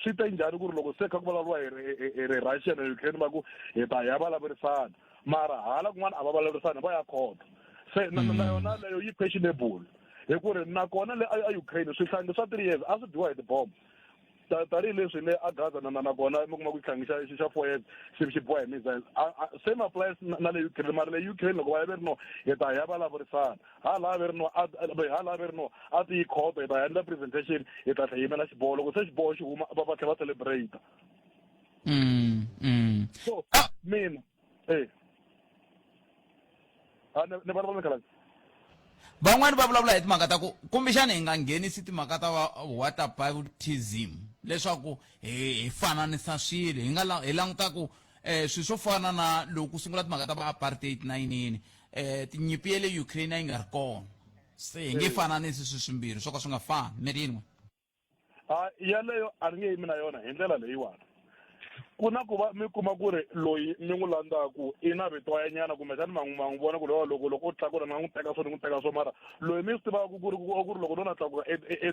S2: swi te njhani ku ri loko se kha ku vulavuriwa hi hi hi Russia na Ukraine va ku hi ta ya vulavurisana mara hala kun'wana a va vulavurisani va ya khoto se na na yona leyo yi questionable hi ku ri nakona le a Ukraine swihlangi swa 3 years a swi dyiwa hi tibomo tanihileswi le a Gaza na na nakona mi kuma ku xihlangi xa xa 4 years xi xi biwa hi missiles same applies na le Ukraine mara le Ukraine loko va ya ve ri no hi ta ya vulavurisana hala ve ri no hala ve ri no a ti yi khoto hi ta ya endla presentation hi ta tlhela yimela xiboho loko se xiboho xi huma va va tlhela va celebrate So mina a ni ni vulavula ni
S1: Van'wani va vulavula hi timhaka ta ku kumbexana hi nga nghenisi timhaka ta whataboutism leswaku hi hi fananisa swilo hi nga hi languta ku swilo swo fana na loko ku sungula timhaka ta va apartheid na yiniyini tinyimpi ya le Ukraine a yi nga ri kona se hi nge fananisi swilo swimbirhi swo ka swi nga fani mi ri yin'we.
S2: A yaleyo a ni nge yimi na yona hi ndlela leyiwani ku na ku va mi kuma ku ri loyi mi n'wi landzaku i na vitoyanyana kumbexani ma n'wi ma n'wi vona ku lowa loko loko o tlakula ni nga n'wi teka so ni n'wi teka so mara loyi mi swi tivaka ku ri ku ri loko no na tlakuka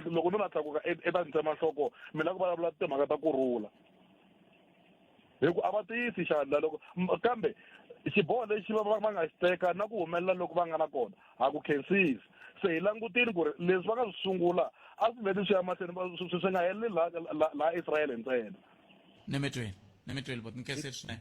S2: loko no na tlakuka i ta ni tsema nhloko mi lava ku vulavula timhaka ta kurhula hi ku a va tiyisi xandla loko kambe xiboho lexi va va nga xi teka na ku humelela loko va nga na kona ha ku khensisi se hi langutile ku ri leswi va nga swi sungula a swi vheli swi ya mahlweni swi swi nga heleli laha laha Israyele ntsena.
S1: Ni mi twile ni mi twile bot ni khensile swinene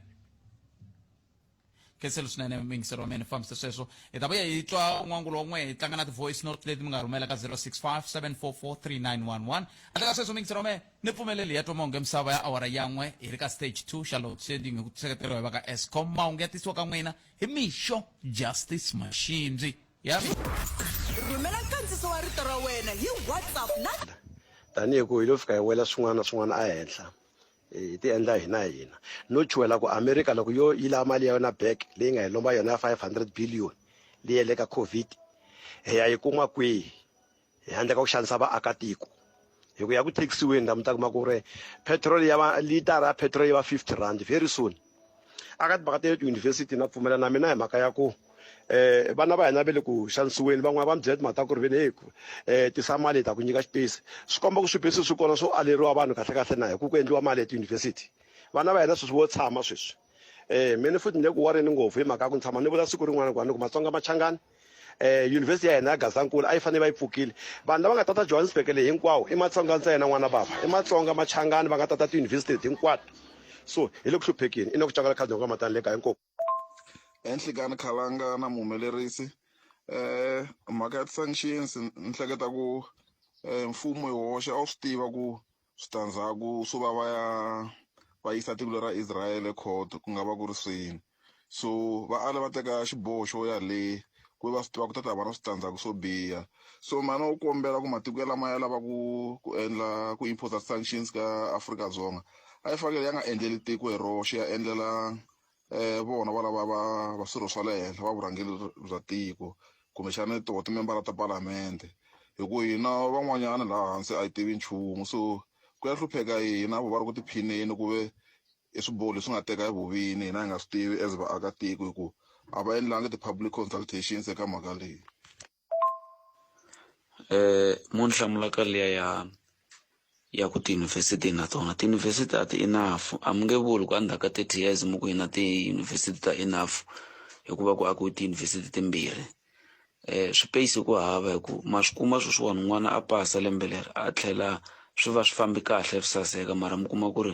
S1: khensile swinene muyingiseri wa mina fambisa sweswo hi ta vuya hi twa n'wangulo wa n'we hi tlanga na ti-voice note leti mi nga rhumela ka 065 744 3911 handle ka sweswo muyingiseri wa mehe ni pfumeleli ya twa mahungu ya misava ya awara ya n'we hi ri ka stage 2 xa load shedding hi ku seketeriwa hi va ka Eskom mahungu ya tisiwa ka n'wina hi Mixo Justice Mashimbyi ya
S9: Rhumela nkandziso wa rito ra wena hi WhatsApp na.
S10: Tanihi ku hi lo fika hi wela swin'wana na swin'wana ehenhla, hi ti endla hina hina. No chuhela ku America loko yo yi lava mali ya yona back leyi nga hi lomba yona ya 500 billion leyi ya le ka Covid, hi ya yi kuma kwihi handle ka ku xanisa vaakatiko? Hi ku ya ku taxiweni la mi ta kuma ku ri petrol ya va litara ya petrol yi va 50 rand very soon. Aka timhaka ta le tiyunivhesiti na pfumela na mina hi mhaka ya ku vana va hina va le ku xanisiweni van'wana va mi byela timhaka ta ku ri veni heyi tisa mali hi ta ku nyika xipesi swi komba ku swipesi swi kona swo aleriwa vanhu kahle kahle na hi ku ku endliwa mali etiyunivhesiti vana va hina sweswi vo tshama sweswi mina futhi ni le ku wareni ngopfu hi mhaka ya ku ni tshama ni vula siku rin'wana ku a ni ku Matsonga Machangani yunivhesiti ya hina ya Gazankulu a yi fanele va yi pfukile vanhu lava nga tata Johannesburg leyi hinkwawo i Matsonga ntsena n'wana bava i Matsonga Machangani va nga tata tiyunivhesiti leti hinkwato so hi le ku hluphekeni i na ku cakala khadi nga matani le kaya inkomu.
S11: Enhlikani Khalanga na muhumelerisi mhaka ya ti-sanctions ni hleketa ku mfumo hi woxe a wu swi tiva ku switandzhaku swo va va ya va yisa tiko lera Israel ekhoto ku nga va ku ri swini so va ale va teka xiboho xo ya le ku va swi tiva ku ta ta va na switandzhaku swo biha so mana u kombela ku matiko ya lama ya lava ku ku endla ku impose sanctions ka Afrika-Dzonga a yi fanele ya nga endleli tiko hi roxe ya endlela vona va lava va va swirho swa le henhla va vurhangeri bya tiko kumbexana toho timembara ta palamende hi ku hina van'wanyana laha hansi a yi tivi nchumu so ku ya hlupheka hina vo va ri ku tiphineni ku ve i swiboho leswi nga teka hi vuvini hina hi nga swi tivi as vaakatiko hi ku a va endlangi ti-public consultations eka mhaka leyi.
S12: Mo ni hlamula ka liya ya ya ku tiyunivhesiti na tona tiyunivhesiti a ti enough a mi nge vuli ku endzhaku ka 30 years mi ku hi na tiyunivhesiti ta enough hikuva ku akiwe tiyunivhesiti timbirhi swipeyisi ku hava hi ku ma swi kuma sweswiwani n'wana a pasa lembe leri a tlhela swi va swi fambi kahle swi saseka mara mi kuma ku ri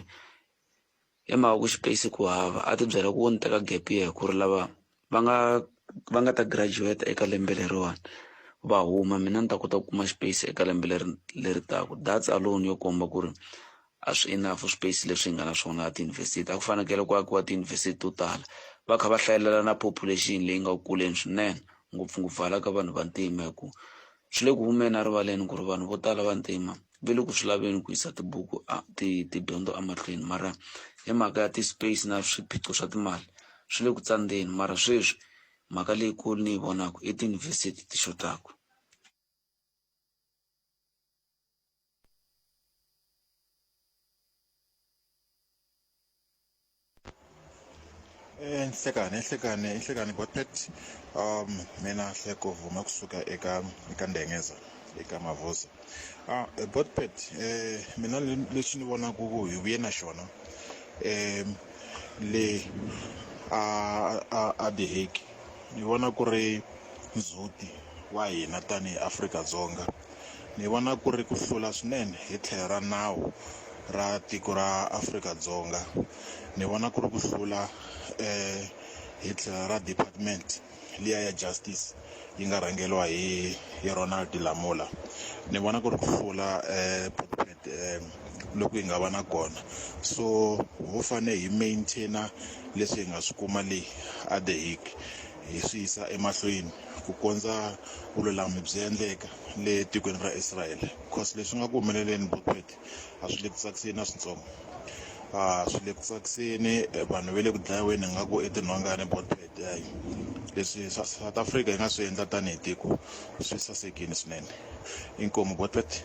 S12: Hi mhaka ku xipeyisi ku hava a ti byela ku wo ni teka gap year ku ri lava va nga va nga ta graduate eka lembe leriwani va huma mina ni ta kota ku kuma xipeyisi eka lembe leri leri taka that's alone yo komba ku ri a swi enough swipeyisi leswi hi nga na swona a tiyunivhesiti a ku fanekele ku akiwa tiyunivhesiti to tala va kha va hlayelela na population leyi nga ku kuleni swinene ngopfungopfu hala ka vanhu vantima hi ku swi le ku humeni erivaleni ku ri vanhu vo tala vantima va le ku swi laveni ku yisa tibuku a ti tidyondzo emahlweni mara hi mhaka ya ti-space na swiphiqo swa timali swi le ku tsandzeni mara sweswi mhaka leyikulu ni yi vonaka i tiyunivhesiti ti xotaka.
S13: Eh, nhlekani nhlekani nhlekani botpet um mina hleko vuma kusuka eka eka ndengeza eka mavoza ah botpet eh mina lexi ni vonaka ku hi vuye na xona um le a a a The Hague ni vona ku ri ndzhuti wa hina tanihi Afrika-Dzonga Ni vona ku ri ku hlula swinene hi tlhelo ra nawu ra tiko ra Afrika-Dzonga. Ni vona ku ri ku hlula hi tlhelo ra department liya ya justice yi nga rhangeriwa hi hi Ronald Lamola. Ni vona ku ri ku hlula loku hi nga va na kona. So ho fanele hi maintain-a leswi hi nga swi kuma le a The Hague hi swi yisa emahlweni. ku kondza vululami byi endleka le tikweni ra Israel cause leswi nga ku humeleleni Botpet a swi le ku tsakiseni na swintsongo a swi le ku tsakiseni vanhu va le ku dlayiweni nga ku etinhongani Botpet hayi leswi South Africa yi nga swi endla tanihi tiko swi sasekile swinene inkomu Botpet.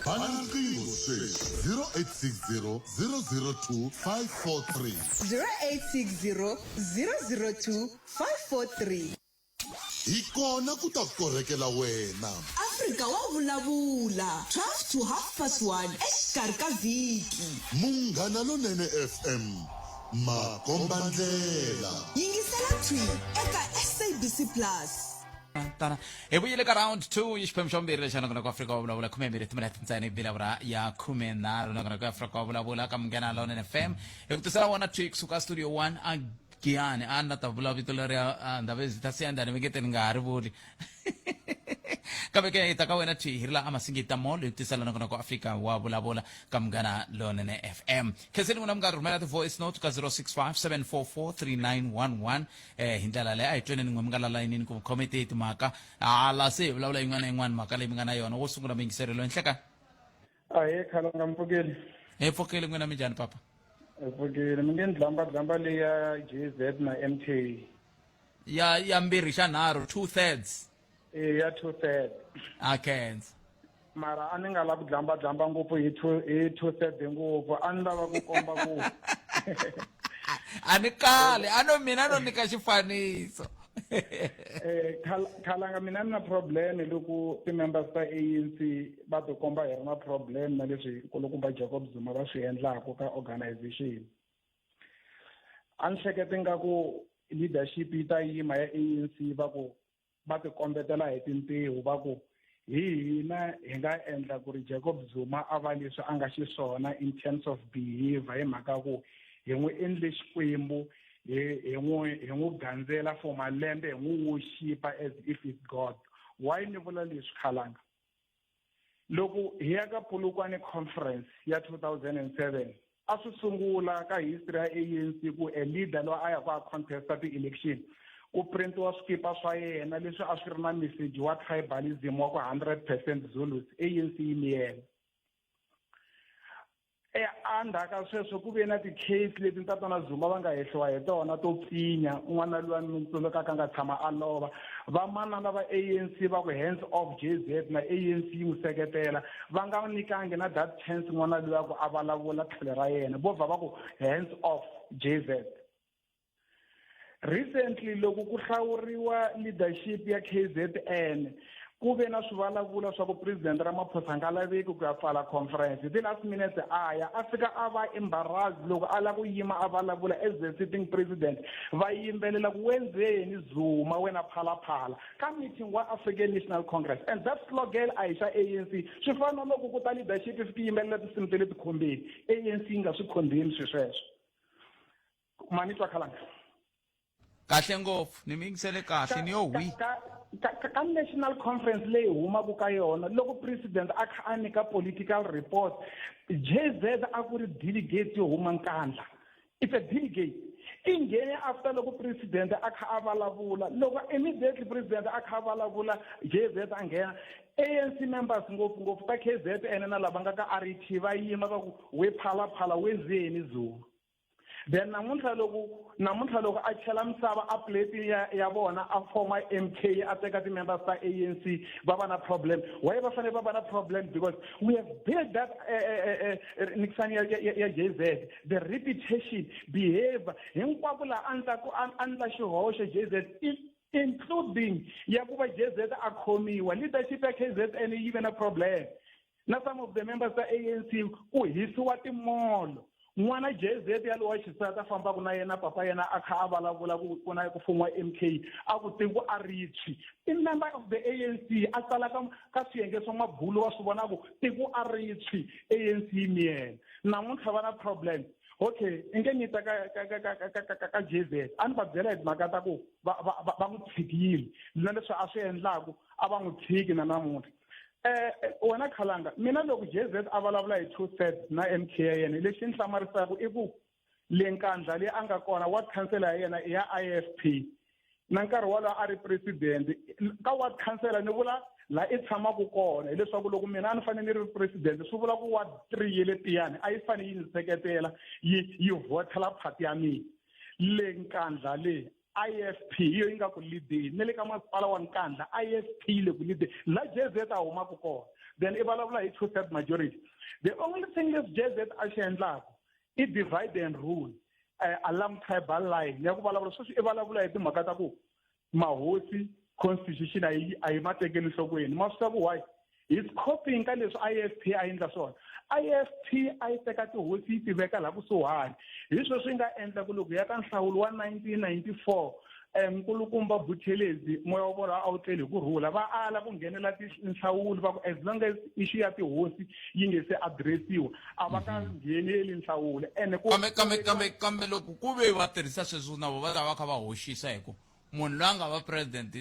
S14: Bana riqingho sweswi 0860 002 543.
S9: 0860 002 543.
S14: Hi kona ku ta korhekela wena.
S9: Afrika wa vulavula 12 to half past 1 exikarhi ka vhiki.
S14: Munghana Lonene FM, makombandlela.
S9: Yingisela thwi eka SABC Plus.
S1: Tana. Hi vuyile ka round 2 yi xiphemu xa vumbirhi lexi nongonoko wa Afrika wa vulavula 12 timinete ntsena yi bile awara ya 13 nongonoko wa Afrika wa vulavula ka Munghana Lonene FM hi ku tisela wona thwi kusuka studio 1 a Giyani a na ta vula vito leriya a ndhawu ezi ta siyandani va nge te ni nga ha ri vuli kambe ke hi ta ka wena thwi hi ri la amasingita mall hi ku tisela nongonoko Afrika wa vulavula ka Munghana Lonene FM khenseni n'wina mi nga rhumela ti-voice note ka 065 744 3911 eh hi ndlela leyi a hi tweneni n'we mi nga la layinini ku khome tihi timhaka hala se hi vulavula yin'wana na yin'wana mhaka leyi mi nga na yona wo sungula muyingiserelo nhleka
S15: Ahee khalanga mpfukeli.
S1: Hi pfukeli n'wina minjhani papa?
S15: Hi pfukeli mi nge ni dlamba dlamba leyi ya JZ na MK.
S1: Ya ya mbirhi xa nharhu 2/3.
S15: E ya 2/3.
S1: A khensa.
S15: Mara a ni nga lavi ku dlamba dlamba ngopfu hi two hi 2/3 ngopfu a ni lava ku komba ku
S1: a ni kali a no mina no nyika xifaniso.
S15: Eh khalanga mina ni na problem loko ti-members ta ANC va tikomba hi ri na problem na leswi nkulukumba Jacob Zuma va swi endlaku ka organization a ni hlekete nga ku leadership yi ta yima ya ANC va ku va tikombetela hi tintiho va ku hi hina hi nga endla ku ri Jacob Zuma a va leswi a nga xiswona in terms of behavior hi mhaka ku hi n'wi endle xikwembu hi hi n'wi hi n'wi gandzela for malembe hi n'wi worshipa as if it's God why ni vula leswi khalanga loko hi ya ka Polokwane conference ya 2007 a swi sungula ka history ya ANC ku a leader loyi a ya ku a contesta ti-election ku printiwa swikipa swa yena leswi a swi ri na message wa tribalism wa ku 100 percent Zulus ANC yi miyela Endzhaku ka sweswo ku ve na ti-case leti Ntatana Zuma va nga hehliwa hi tona to pfinya n'wana luya ni tsundzukaka a nga tshama a lova. Vamanana va ANC va ku hands off J_Z na ANC yi n'wi seketela va nga nyikangi na that chance n'wana luya ku a vulavula tlhelo ra yena vo vha va ku hands off J_Z. Recently loko ku hlawuriwa leadership ya KZN ku ve na swivulavula swa ku President Ramaphosa a nga laveki ku ya pfala conference hi ti-last minutes a ya a fika a va embarrassed loko a lava ku yima a vulavula as the sitting president va yimbelela ku wenzeni Zuma wena phalaphala ka meeting wa African National Congress and that slogan a hi xa ANC swi fana na loko ku ta leadership yi fika yi yimbelela tinsimu ta le tikhombeni ANC yi nga swi condemn swi sweswo ma ni twa khalanga.
S1: Kahle ngopfu, ni mi yingisele kahle ni yo hwi.
S15: Ka national conference leyi humaka ka yona loko president a kha a nyika political report, JZ a ku ri delegate yo huma Nkandla. It's a delegate. I nghene after loko president a kha a vulavula. Loko immediately president a kha a vulavula, JZ a nghena. ANC members ngopfungopfu ta KZN na lava nga ka RET va yima va ku we phala phala we zeni Zuma. Then namuntlha loko namuntlha loko a chela misava a plate ya ya vona a forma MK a teka ti-members ta ANC va va na problem. Why va fanele va va na problem? Because we have built that nikisani ya, ya, ya JZ, the reputation, behavior hinkwako laha a ndla ku a ndla xihoxo JZ, including ya ku va JZ a khomiwa, leadership ya KZN yi ve na problem na some of the members ta ANC ku hisiwa timolo. N'wana JZ ya lowa xisati a fambaka na yena papa yena a kha a vulavula ku ku na ku fumiwa MK a ku tiko a ri tshwi, i member of the ANC a tsala ka swiyenge swa mabulo wa swi vona ku tiko a ri tshwi, ANC yi miyela. Namuntlha va na problem. Okay, i nge ni ta ka JZ a ni va byela hi timhaka ta ku va va va n'wi tshikile na leswi a swi endlaku a va n'wi tshiki na namuntlha. Wena Khalanga, mina loko JZ a vulavula hi two thirds na MK ya yena, lexi ni hlamarisaka i ku le Nkandla leyi a nga kona ward councillor ya yena i ya IFP na nkarhi wolowo a ri president ka ward councillor, ni vula la i tshamaka kona, hileswaku loko mina a ni fanele ni ri president swi vula ku ward 3 ye le Tiyani a yi fanele yi ni seketela yi yi vhotela party ya mina. Le Nkandla le IFP hi yo yi nga ku leadeni, na le ka masipala wa Nkandla IFP yi le ku leadeni la JZ a humaka kona. Then i vulavula hi two third majority. The only thing leswi JZ a xi endlaka i divide and rule along tribal line ya ku vulavula. Sweswi i vulavula hi timhaka ta ku mahosi constitution a yi a yi ma tekeli nhlokweni. Ma swi tiva ku why? He's copying ka leswi IFP a endla swona. IFP a yi teka tihosi yi ti veka laha kusuhani, hi sweswo swi nga endla ku loko ya ka nhlawulo wa 1994 Nkulukumba Buthelezi moya wa vona a wu tleli hi ku rhula, va ala ku nghenela tinhlawulo, va ku as long as issue ya tihosi yi nge se addressiwa a va ka ngheneli nhlawulo. Ene ku
S1: Kambe kambe kambe kambe loko ku ve va tirhisa sweswo na vo va ta va kha va hoxisa, hi ku munhu loyi a nga va president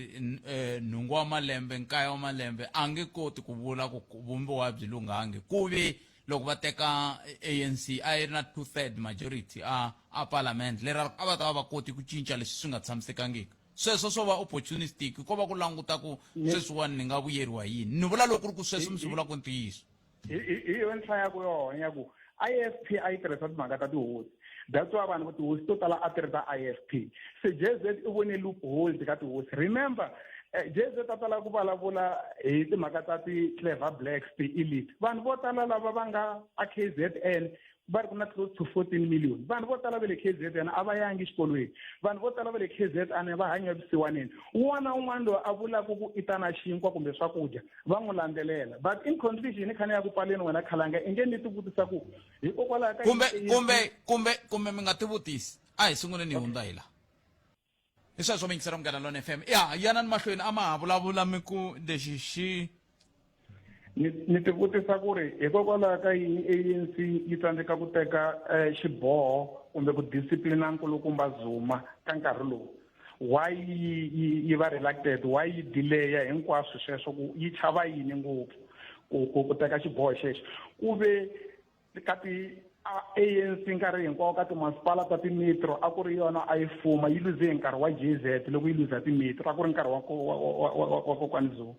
S1: nhungu wa malembe, nkaye wa malembe, a nge koti ku vula ku vumbiwa byi lunghangi. Ku ve loko va teka ANC a yi ri na two third majority a parliament, lera a va ta va va koti ku cinca leswi swi nga tshamisekangiki. Sweswo swo va opportunistic, ko va ku languta ku sweswiwani ni nga vuyeriwa hi yini. Ni vula loko ku ri ku sweswo mi swi vulaka ntiyiso.
S15: Hi yo ntlha ya ku yona ya ku IFP a yi tirhisa timhaka ta tihosi, that's why vanhu tihosi to tala a ti ri ta IFP. Se JZ i vone loopholes ka tihosi. Remember, JZ a tala ku vulavula hi timhaka ta ti-clever blacks, ti-elite. Vanhu vo tala lava va nga a KZN va ri ku na close to 14 million, vanhu vo tala va le KZN a va yangi xikolweni, vanhu vo tala va le KZN va hanya vusiwaneni. Un'wana na un'wana loyi a vulaka ku i ta na xinkwa kumbe swakudya va n'wi landzelela. But in conclusion, ni khane ya ku pfaleni, wena Khalanga, i nge ni tivutisa ku hikokwalaho ka
S1: Kumbe kumbe kumbe kumbe mi nga tivutisi, a hi sunguleni hi hundza hi la. Hi sweswo mi yingisela Munghana Lone FM. Ya yanani mahlweni, a ma ha vulavula mi ku lexi xi
S15: Ni tivutisa ku ri hikokwalaho ka yini ANC yi tsandzeka ku teka xiboho kumbe ku disciplina Nkulukumba Zuma ka nkarhi lowu. Why yi yi va reluctant? Why yi delaya hinkwaswo sweswo? Ku yi chava yini ngopfu ku teka xiboho xexo? Ku ve ka ti ANC nkarhi hinkwawo ka timasipala ta timetro a ku ri yona a yi fuma, yi luze hi nkarhi wa JZ. Loko yi luza timetro a ku ri nkarhi wa kokwani Zuma.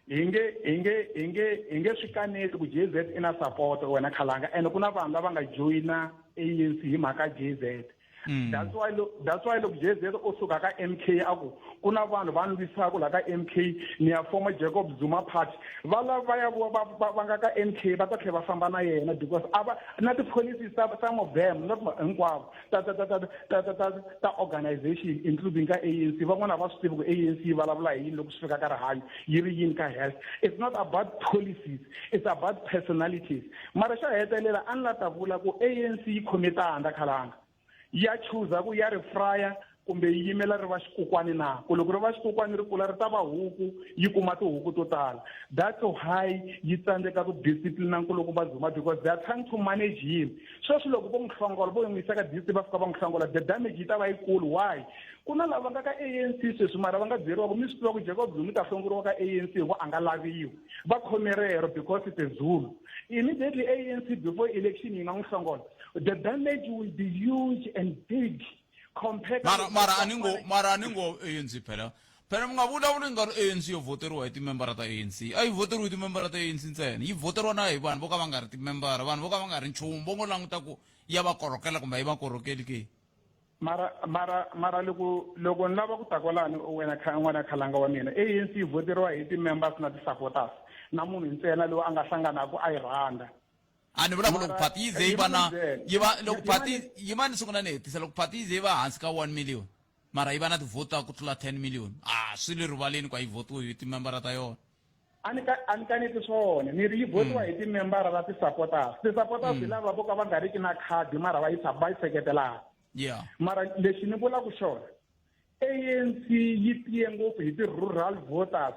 S15: Hi nge swi kaneti ku JZ i na support, wena Khalanga, ene ku na vanhu lava nga joyina ANC hi mhaka JZ. That's why loko JZ o suka ka MK a ku ku na vanhu va ni lwisaka la ka MK, ni ya forma Jacob Zuma party, va lava va ya va nga ka MK va ta tlhela va famba na yena, because a va na ti-policies ta some of them, not hinkwavo, ta organization, including ka ANC. Van'wana va swi tivi ku ANC yi vulavula hi yini loko swi fika ka rihanyo, yi ri yini ka health. It's not about policies, it's about personalities. Mara xo hetelela a ni la ta vula ku ANC yi khome tandza, Khalanga, ya chuza ku ya ri fraya. Kumbe yi yimela ri va xikukwani na? Ku loko ri va xikukwani ri kula ri ta va huku, yi kuma tihuku to tala. That's why yi tsandzeka ku disciplina Nkulukumba Zuma, because they are trying to manage him. Sweswi loko vo n'wi hlongola, vo n'wi yisa ka DC va fika va n'wi hlongola, the damage yi ta va yikulu. Why? Ku na lava nga ka ANC sweswi mara va nga byeriwa ku mi swi tiva ku Jacob Zuma u ta hlongoriwa ka ANC hi ku a nga laviwi. Va khome rero because it's a Zulu. Immediately ANC before election yi nga n'wi hlongola, the damage will be huge and big compared.
S1: Mara mara a ni ngo, mara a ni ngo ANC phela. Phela mi nga vulavuli nga ri ANC yo voteriwa hi timembara ta ANC. A yi voteriwi hi timembara ta ANC ntsena, yi voteriwa na hi vanhu vo ka va nga ri timembara, vanhu vo ka va nga ri nchumu, vo ngo languta ku ya va korhokela kumbe a yi va korhokeli ke.
S15: Mara mara mara loko loko ni lava ku ta kwalani wena n'wana khalanga wa mina, ANC yi voteriwa hi ti-members na ti-supporters na munhu ntsena loyi a nga hlanganaku a yi rhandza.
S1: A ni vula ku loko party yi ze yi va na yi va loko party yi va ni sungula ni hetisa, loko party yi ze yi va hansi ka 1 million mara yi va na tivhoti ta ku tlula 10 million, a swi le rivaleni ku a yi votiwi hi timembara ta yona.
S15: A ni ka a ni kaneti swona, ni ri yi votiwa hi timembara ta ti-supporters. Ti-supporters hi lava vo ka va nga riki na khadi mara va yi va yi seketelaka. Mara lexi ni vulaka xona, ANC yi tiye ngopfu hi ti-rural voters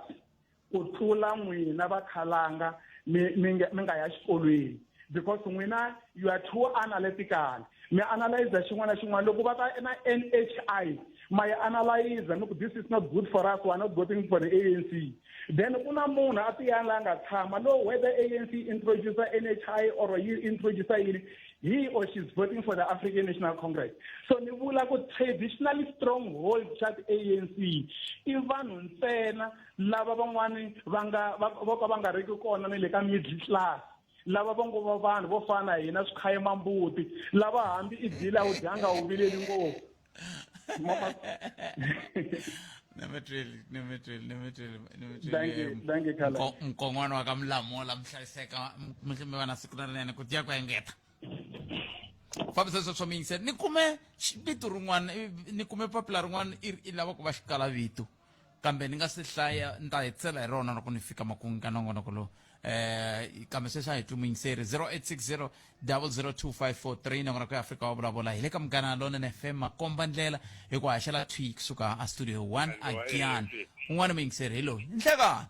S15: ku tlula n'wina vakhalanga mi mi nga mi nga ya xikolweni, because n'wina you are too analytical, mi analyze xin'wana na xin'wana. Loko va ta na NHI, ma yi analyze mi ku this is not good for us, we are not voting for the ANC. Then ku na munhu a tiyani la nga tshama lowu, whether ANC introduce NHI or yi introduce yini, he or she is voting for the African National Congress. So ni vula ku traditionally stronghold xa ANC i vanhu ntsena lava van'wani va nga vo ka va nga riki kona ni le ka middle class, lava va ngo va vanhu vo fana na hina swikhayimambuti, lava hambi i dyile a wu dyanga wu vileli ngopfu.
S1: Nemetweli.
S15: Thank you, Khala.
S1: Nkon'wana wa ka Mulamola, mi hlayiseka, mi va na siku lerinene ku tiya ku engeta fambisa sweswo. Mi yingisela, ni kume vito rin'wana, ni kume papila rin'wana i lava ku va xikala vito, kambe ni nga si hlaya ni ta hetisela hi rona loko ni fika makumu ka nongonoko lowu. Kambe sweswi a hi twi muyingiseri. 0860 002543, nongonoko ya Afrika wa Vulavula, hi le ka Munghana Lonene FM, makomba ndlela hi ku haxela thwi kusuka a studio 1 again. Un'wana muyingiseri hi loyi. Nhlekani.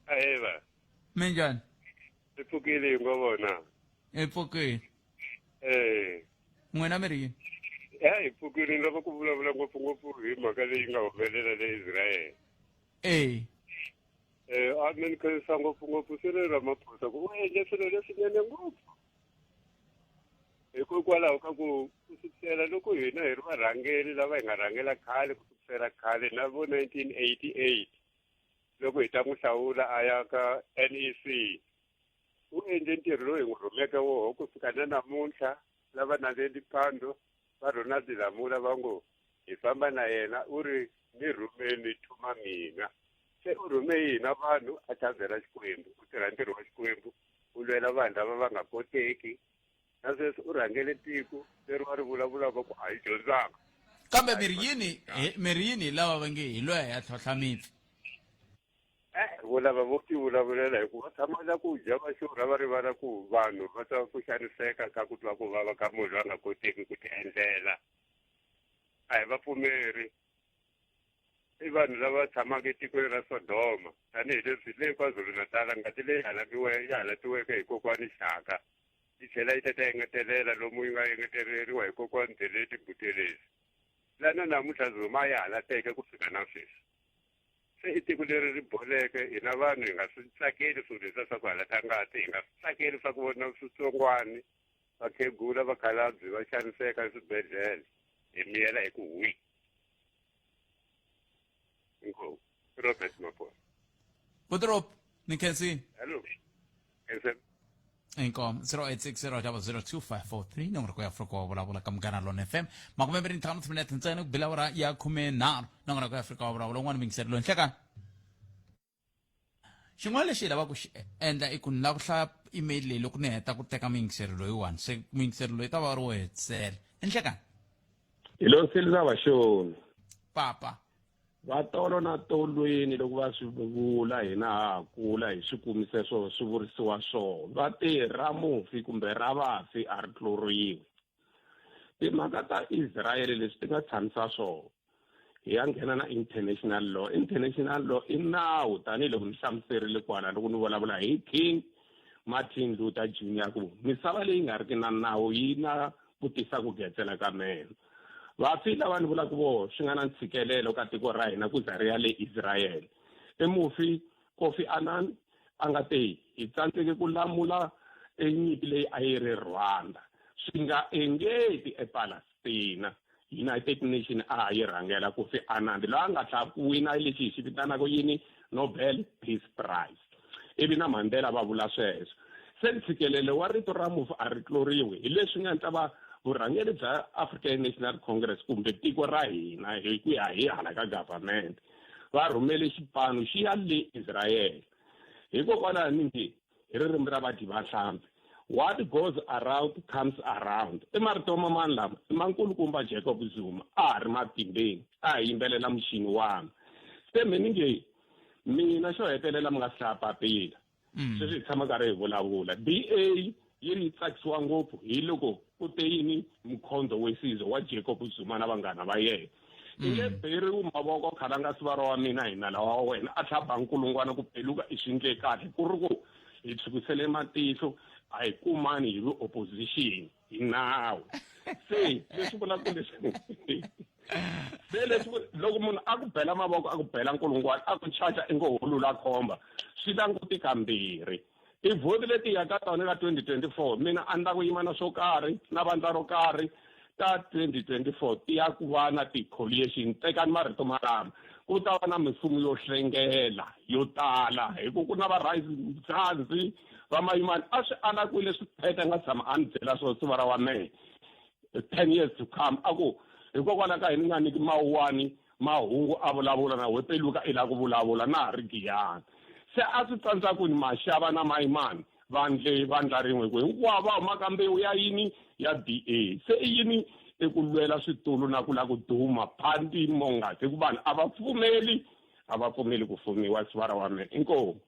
S7: Aheva.
S1: Minjhani?
S7: Hi pfukile, hi ngo vona.
S1: Hi pfukile.
S7: Eh.
S1: N'wina mi ri yini?
S7: Ya, hi pfukile. Ni lava ku vulavula ngopfungopfu hi mhaka leyi nga humelela le Israel. Eh, a mi ni khensa ngopfungopfu Cyril Ramaphosa ku u endle swilo leswinene ngopfu, hikokwalaho ka ku ku sukisela loko hina hi ri varhangeri lava hi nga rhangela khale, ku sukisela khale na vo 1988 loko hi ta n'wi hlawula a ya ka NEC, u endle ntirho lowu hi n'wi rhumeke woho ku fika na namuntlha. Lava Naledi Pandor, va Ronald Lamula va ngo hi famba na yena, u ri ni rhumeni thuma mina, se u rhume hina vanhu a ta byela Xikwembu, u tirha ntirho wa Xikwembu, u lwela vanhu lava va nga koteki, na sweswi u rhangele tiko leri va ri vulavulaka ku a yi dyondzanga.
S1: Kambe mi ri yini mi ri yini hi lava va nge hi loya ya tlhontlha mipfi?
S7: Eh, vo lava vo ti vulavulela, hikuva tshama la ku dya va xurha, va rivala ku vanhu va twa ku xaniseka ka ku twa ku vava ka munhu loyi a nga koteki ku ti endlela. A hi vapfumeri, i vanhu lava tshamaka etikweni ra Sodoma, tanihileswi le KwaZulu-Natal ngati leyi yi halatiweke hi kokwani Shaka yi tlhela yi ta ta engetelela lomu yi nga engeteleriwa hi kokwani Deleti Buthelezi, lana namuntlha Zuma yi halateke ku fika na sweswi. Se i tiko leri ri boleke. Hina vanhu hi nga swi tsakeli swilo leswiya swa ku halata ngati, hi nga swi tsakeli swa ku vona switsongwani, vakhegula, vakhalabye va xaniseka eswibedhlele. Hi miyela hi ku hwi. Inkomu. Robert Mapona.
S1: Butirop, ni khensini.
S7: Hello. Khensa.
S1: Inkomu. 0860002543, nongoroko ya Afrika wa Vulavula ka Munghana Lona FM, 25 timinete ntsena ku bila awara ya 13. Nongoroko ya Afrika wa Vulavula. Un'wana muyingiseri loyi. Nhlekani. Xin'wana lexi hi lavaka ku xi endla i ku ni lava ku hlaya email leyi loko ni heta ku teka muyingiseri loyiwani, se muyingiseri loyi ta va ri wo hetisela. Enhlekani.
S3: Hi lo Silza Vaxoni.
S1: Papa.
S3: Va tolo na tolweni loko va swi vula, hina ha ha kula hi swi kumise swo swi vurisiwa swona, va te ra mufi kumbe ra vafi a ri tluriwi.
S7: Timhaka ta Israyele leswi ti nga tshamisa swona hi ya nghena na international law. International law i nawu tanihiloko ni hlamuserile kwala loko ni vulavula hi King Martin Luther Junior ku misava leyi nga riki na nawu yi na ku tisa ku getsela ka meno. Vafi lava ni vulaka voho swi nga na ntshikelelo ka tiko ra hina ku za ri ya le Israel. I mufi Kofi Annan a nga te hi tsandzeke ku lamula enyimpi leyi a yi ri Rwanda swi nga engeti ePalestina. United Nation a ha yi rhangela Kofi Annan loyi a nga tlha ku wina lexi hi xi vitanaka yini Nobel Peace Prize. Ivi na Mandela va vula sweswo. Se ntshikelelo wa rito ra mufi a ri tluriwi hi leswi nga endla va vurhangeri bya African National Congress kumbe tiko ra hina hi ku ya hi hala ka government va rhumele xipano xi ya le Israel. Hikokwalaho ni nge hi ririmi ra vadyi va nhlampfi what goes around comes around. I marito ma mani lama? I ma nkulukumba Jacob Zuma a ha ri matimbeni a hi yimbelela muchini wami. Se me ni nge mina xo hetelela mi nga si hlaya papila sweswi hi tshama karhi hi vulavula DA yi ri yi tsakisiwa ngopfu hi loko ku te yini mkhonto wesizwe wa Jacob Zuma na vanghana va yena i nge beriwi mavoko khalanga sivara wa mina hi nala wa wena a tlha ba nkulungwana ku peluka i swi ndle kahle ku ri ku hi tshukisele matihlo a hi kumani hi vi opposition hi nawu se leswi vulaka leswi se leswi loko munhu a ku bela mavoko a ku bela nkulungwana a ku chacha i ngo holula khomba swi languti kambirhi tivhoti leti ya ka tona ka 2024 mina a ni la ku yima na swo karhi na vandla ro karhi ta 2024 ti ya ku va na ti-coalition tekani marito malama ku ta va na mimfumo yo hlengela yo tala hi ku ku na va rice mzansi va mayimani a swi alakwile swi pheta nga tshama a ni byela swona siva ra wa mehe 10 years to come a ku hikokwalaho ka yini nga nyiki mawuwani mahungu a vulavula na wepeluka i lava ku vulavula na ha ri giyani se a swi tsandza ku ni maxava na mayimani vandle vandla rin'we ku hinkwavo va humaka mbewu ya yini ya DA se i yini i ku lwela switulu na ku lava ku duma phandi mongas hi ku vanhu a va pfumeli a va pfumeli ku fumiwa sivara wa mina inkomu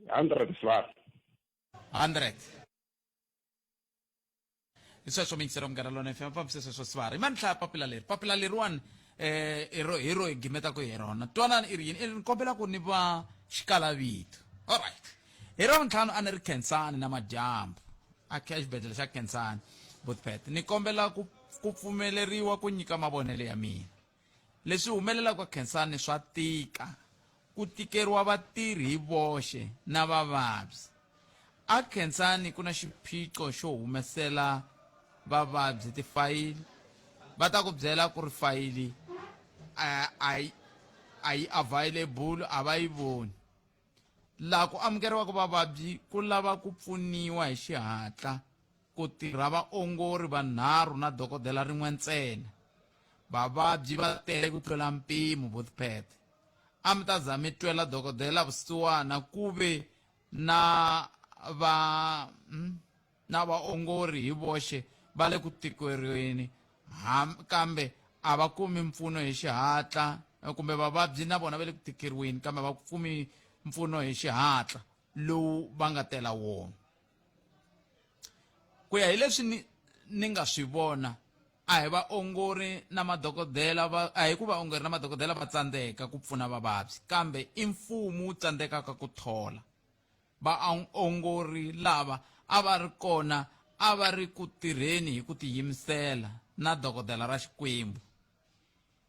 S7: 100 sivara
S1: 100 hi sweswo miyingisero munghana lona fm fambise sweswo sivara i mani hlaya papila leri papila leriwani eh hi ro hi ro hi gimetaka hi rona twanani i ri yini i ri ni kombela ku ni va xikalavito alright hi ravuntlhanu a ni ri khensani na madyambu a khe exibedhlele xa khensani botpet ni kombela ku ku pfumeleriwa ku nyika mavonelo ya mina Leswi humelelaka Khensani swa tika. Ku tikeriwa vatirhi hi voxe na vavabyi. A Khensani ku na xiphiqo xo humesela vavabyi tifayili. Va ta ku byela ku ri fayili a yi a yi available a va yi voni. Laha ku amukeriwaka vavabyi ku lava ku pfuniwa hi xihatla ku tirha vaongori vanharhu na dokodela rin'we ntsena. Vavabyi va tele ku tlula mpimo, Botpet. A mi ta za mi twela dokodela vusiwana ku ve na va na vaongori hi voxe va le ku tikeriweni kambe a va kumi mpfuno hi xihatla kumbe vavabyi na vona va le ku tikeriweni kambe va kumi mpfuno hi xihatla lowu va nga tela wona. Ku ya hi leswi ni ni nga swi vona a hi vaongori na madokodela va a hi ku vaongori na madokodela va tsandzeka ku pfuna vavabyi kambe i mfumo wu tsandzekaka ku thola vaongori lava a va ri kona a va ri ku tirheni hi ku tiyimisela na dokodela ra Xikwembu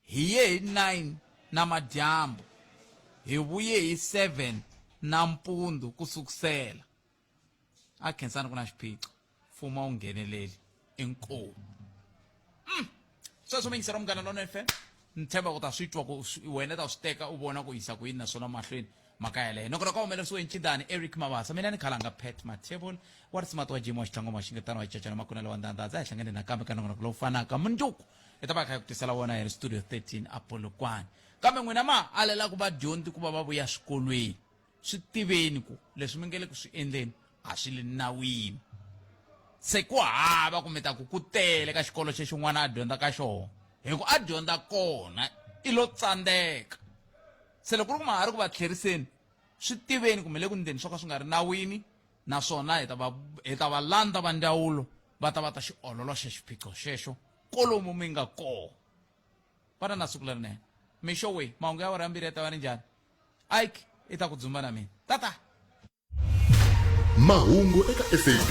S1: hi ye hi 9 namadyambu hi vuye hi 7 nampundzu ku sukusela a khensani ku na xiphiqo mfumo a wu ngheneleli inkomu sweswo miyingiselo munghana lona fm ni tshemba ku ta swi twa ku wena ta swi teka u vona ku yisa ku yini naswona mahlweni mhaka yaleyo nokona ka humelerisiwe nchindani eric mabasa mina ni khalanga pat matable wa risimati wa jimo wa xitlhango maxingetano wa cacana makunelo wa ndandadza hi hlangane nakambe ka nongonoko lowu fanaka mundzuku hi ta va kha hi ku tisela wona hi ri studio 13 apolokwane kambe n'wina ma alela ku vadyondzi ku va va vuya swikolweni Swi tiveni ku leswi mi nge le ku swi endleni a swi le nawini. Se ku hava ku mi ta ku ku tele ka xikolo xexo n'wana a dyondza ka xona hi ku a dyondza kona i lo tsandzeka. Se loko ku ri ku ma ha ri ku va tlheriseni swi tiveni ku mi le ku ndleni swo ka swi nga ri nawini naswona hi ta va hi ta va landza va ndzawulo. Va ta va ta xi ololoxa xiphiqo xexo kolomu mi nga kona. Va na na siku lerinene. Mixo wihi? Mahungu ya awara ya mbirhi ya ta va ri njhani? Ike i ta ku dzumba na mina. Tata!
S14: Mahungu eka SABC.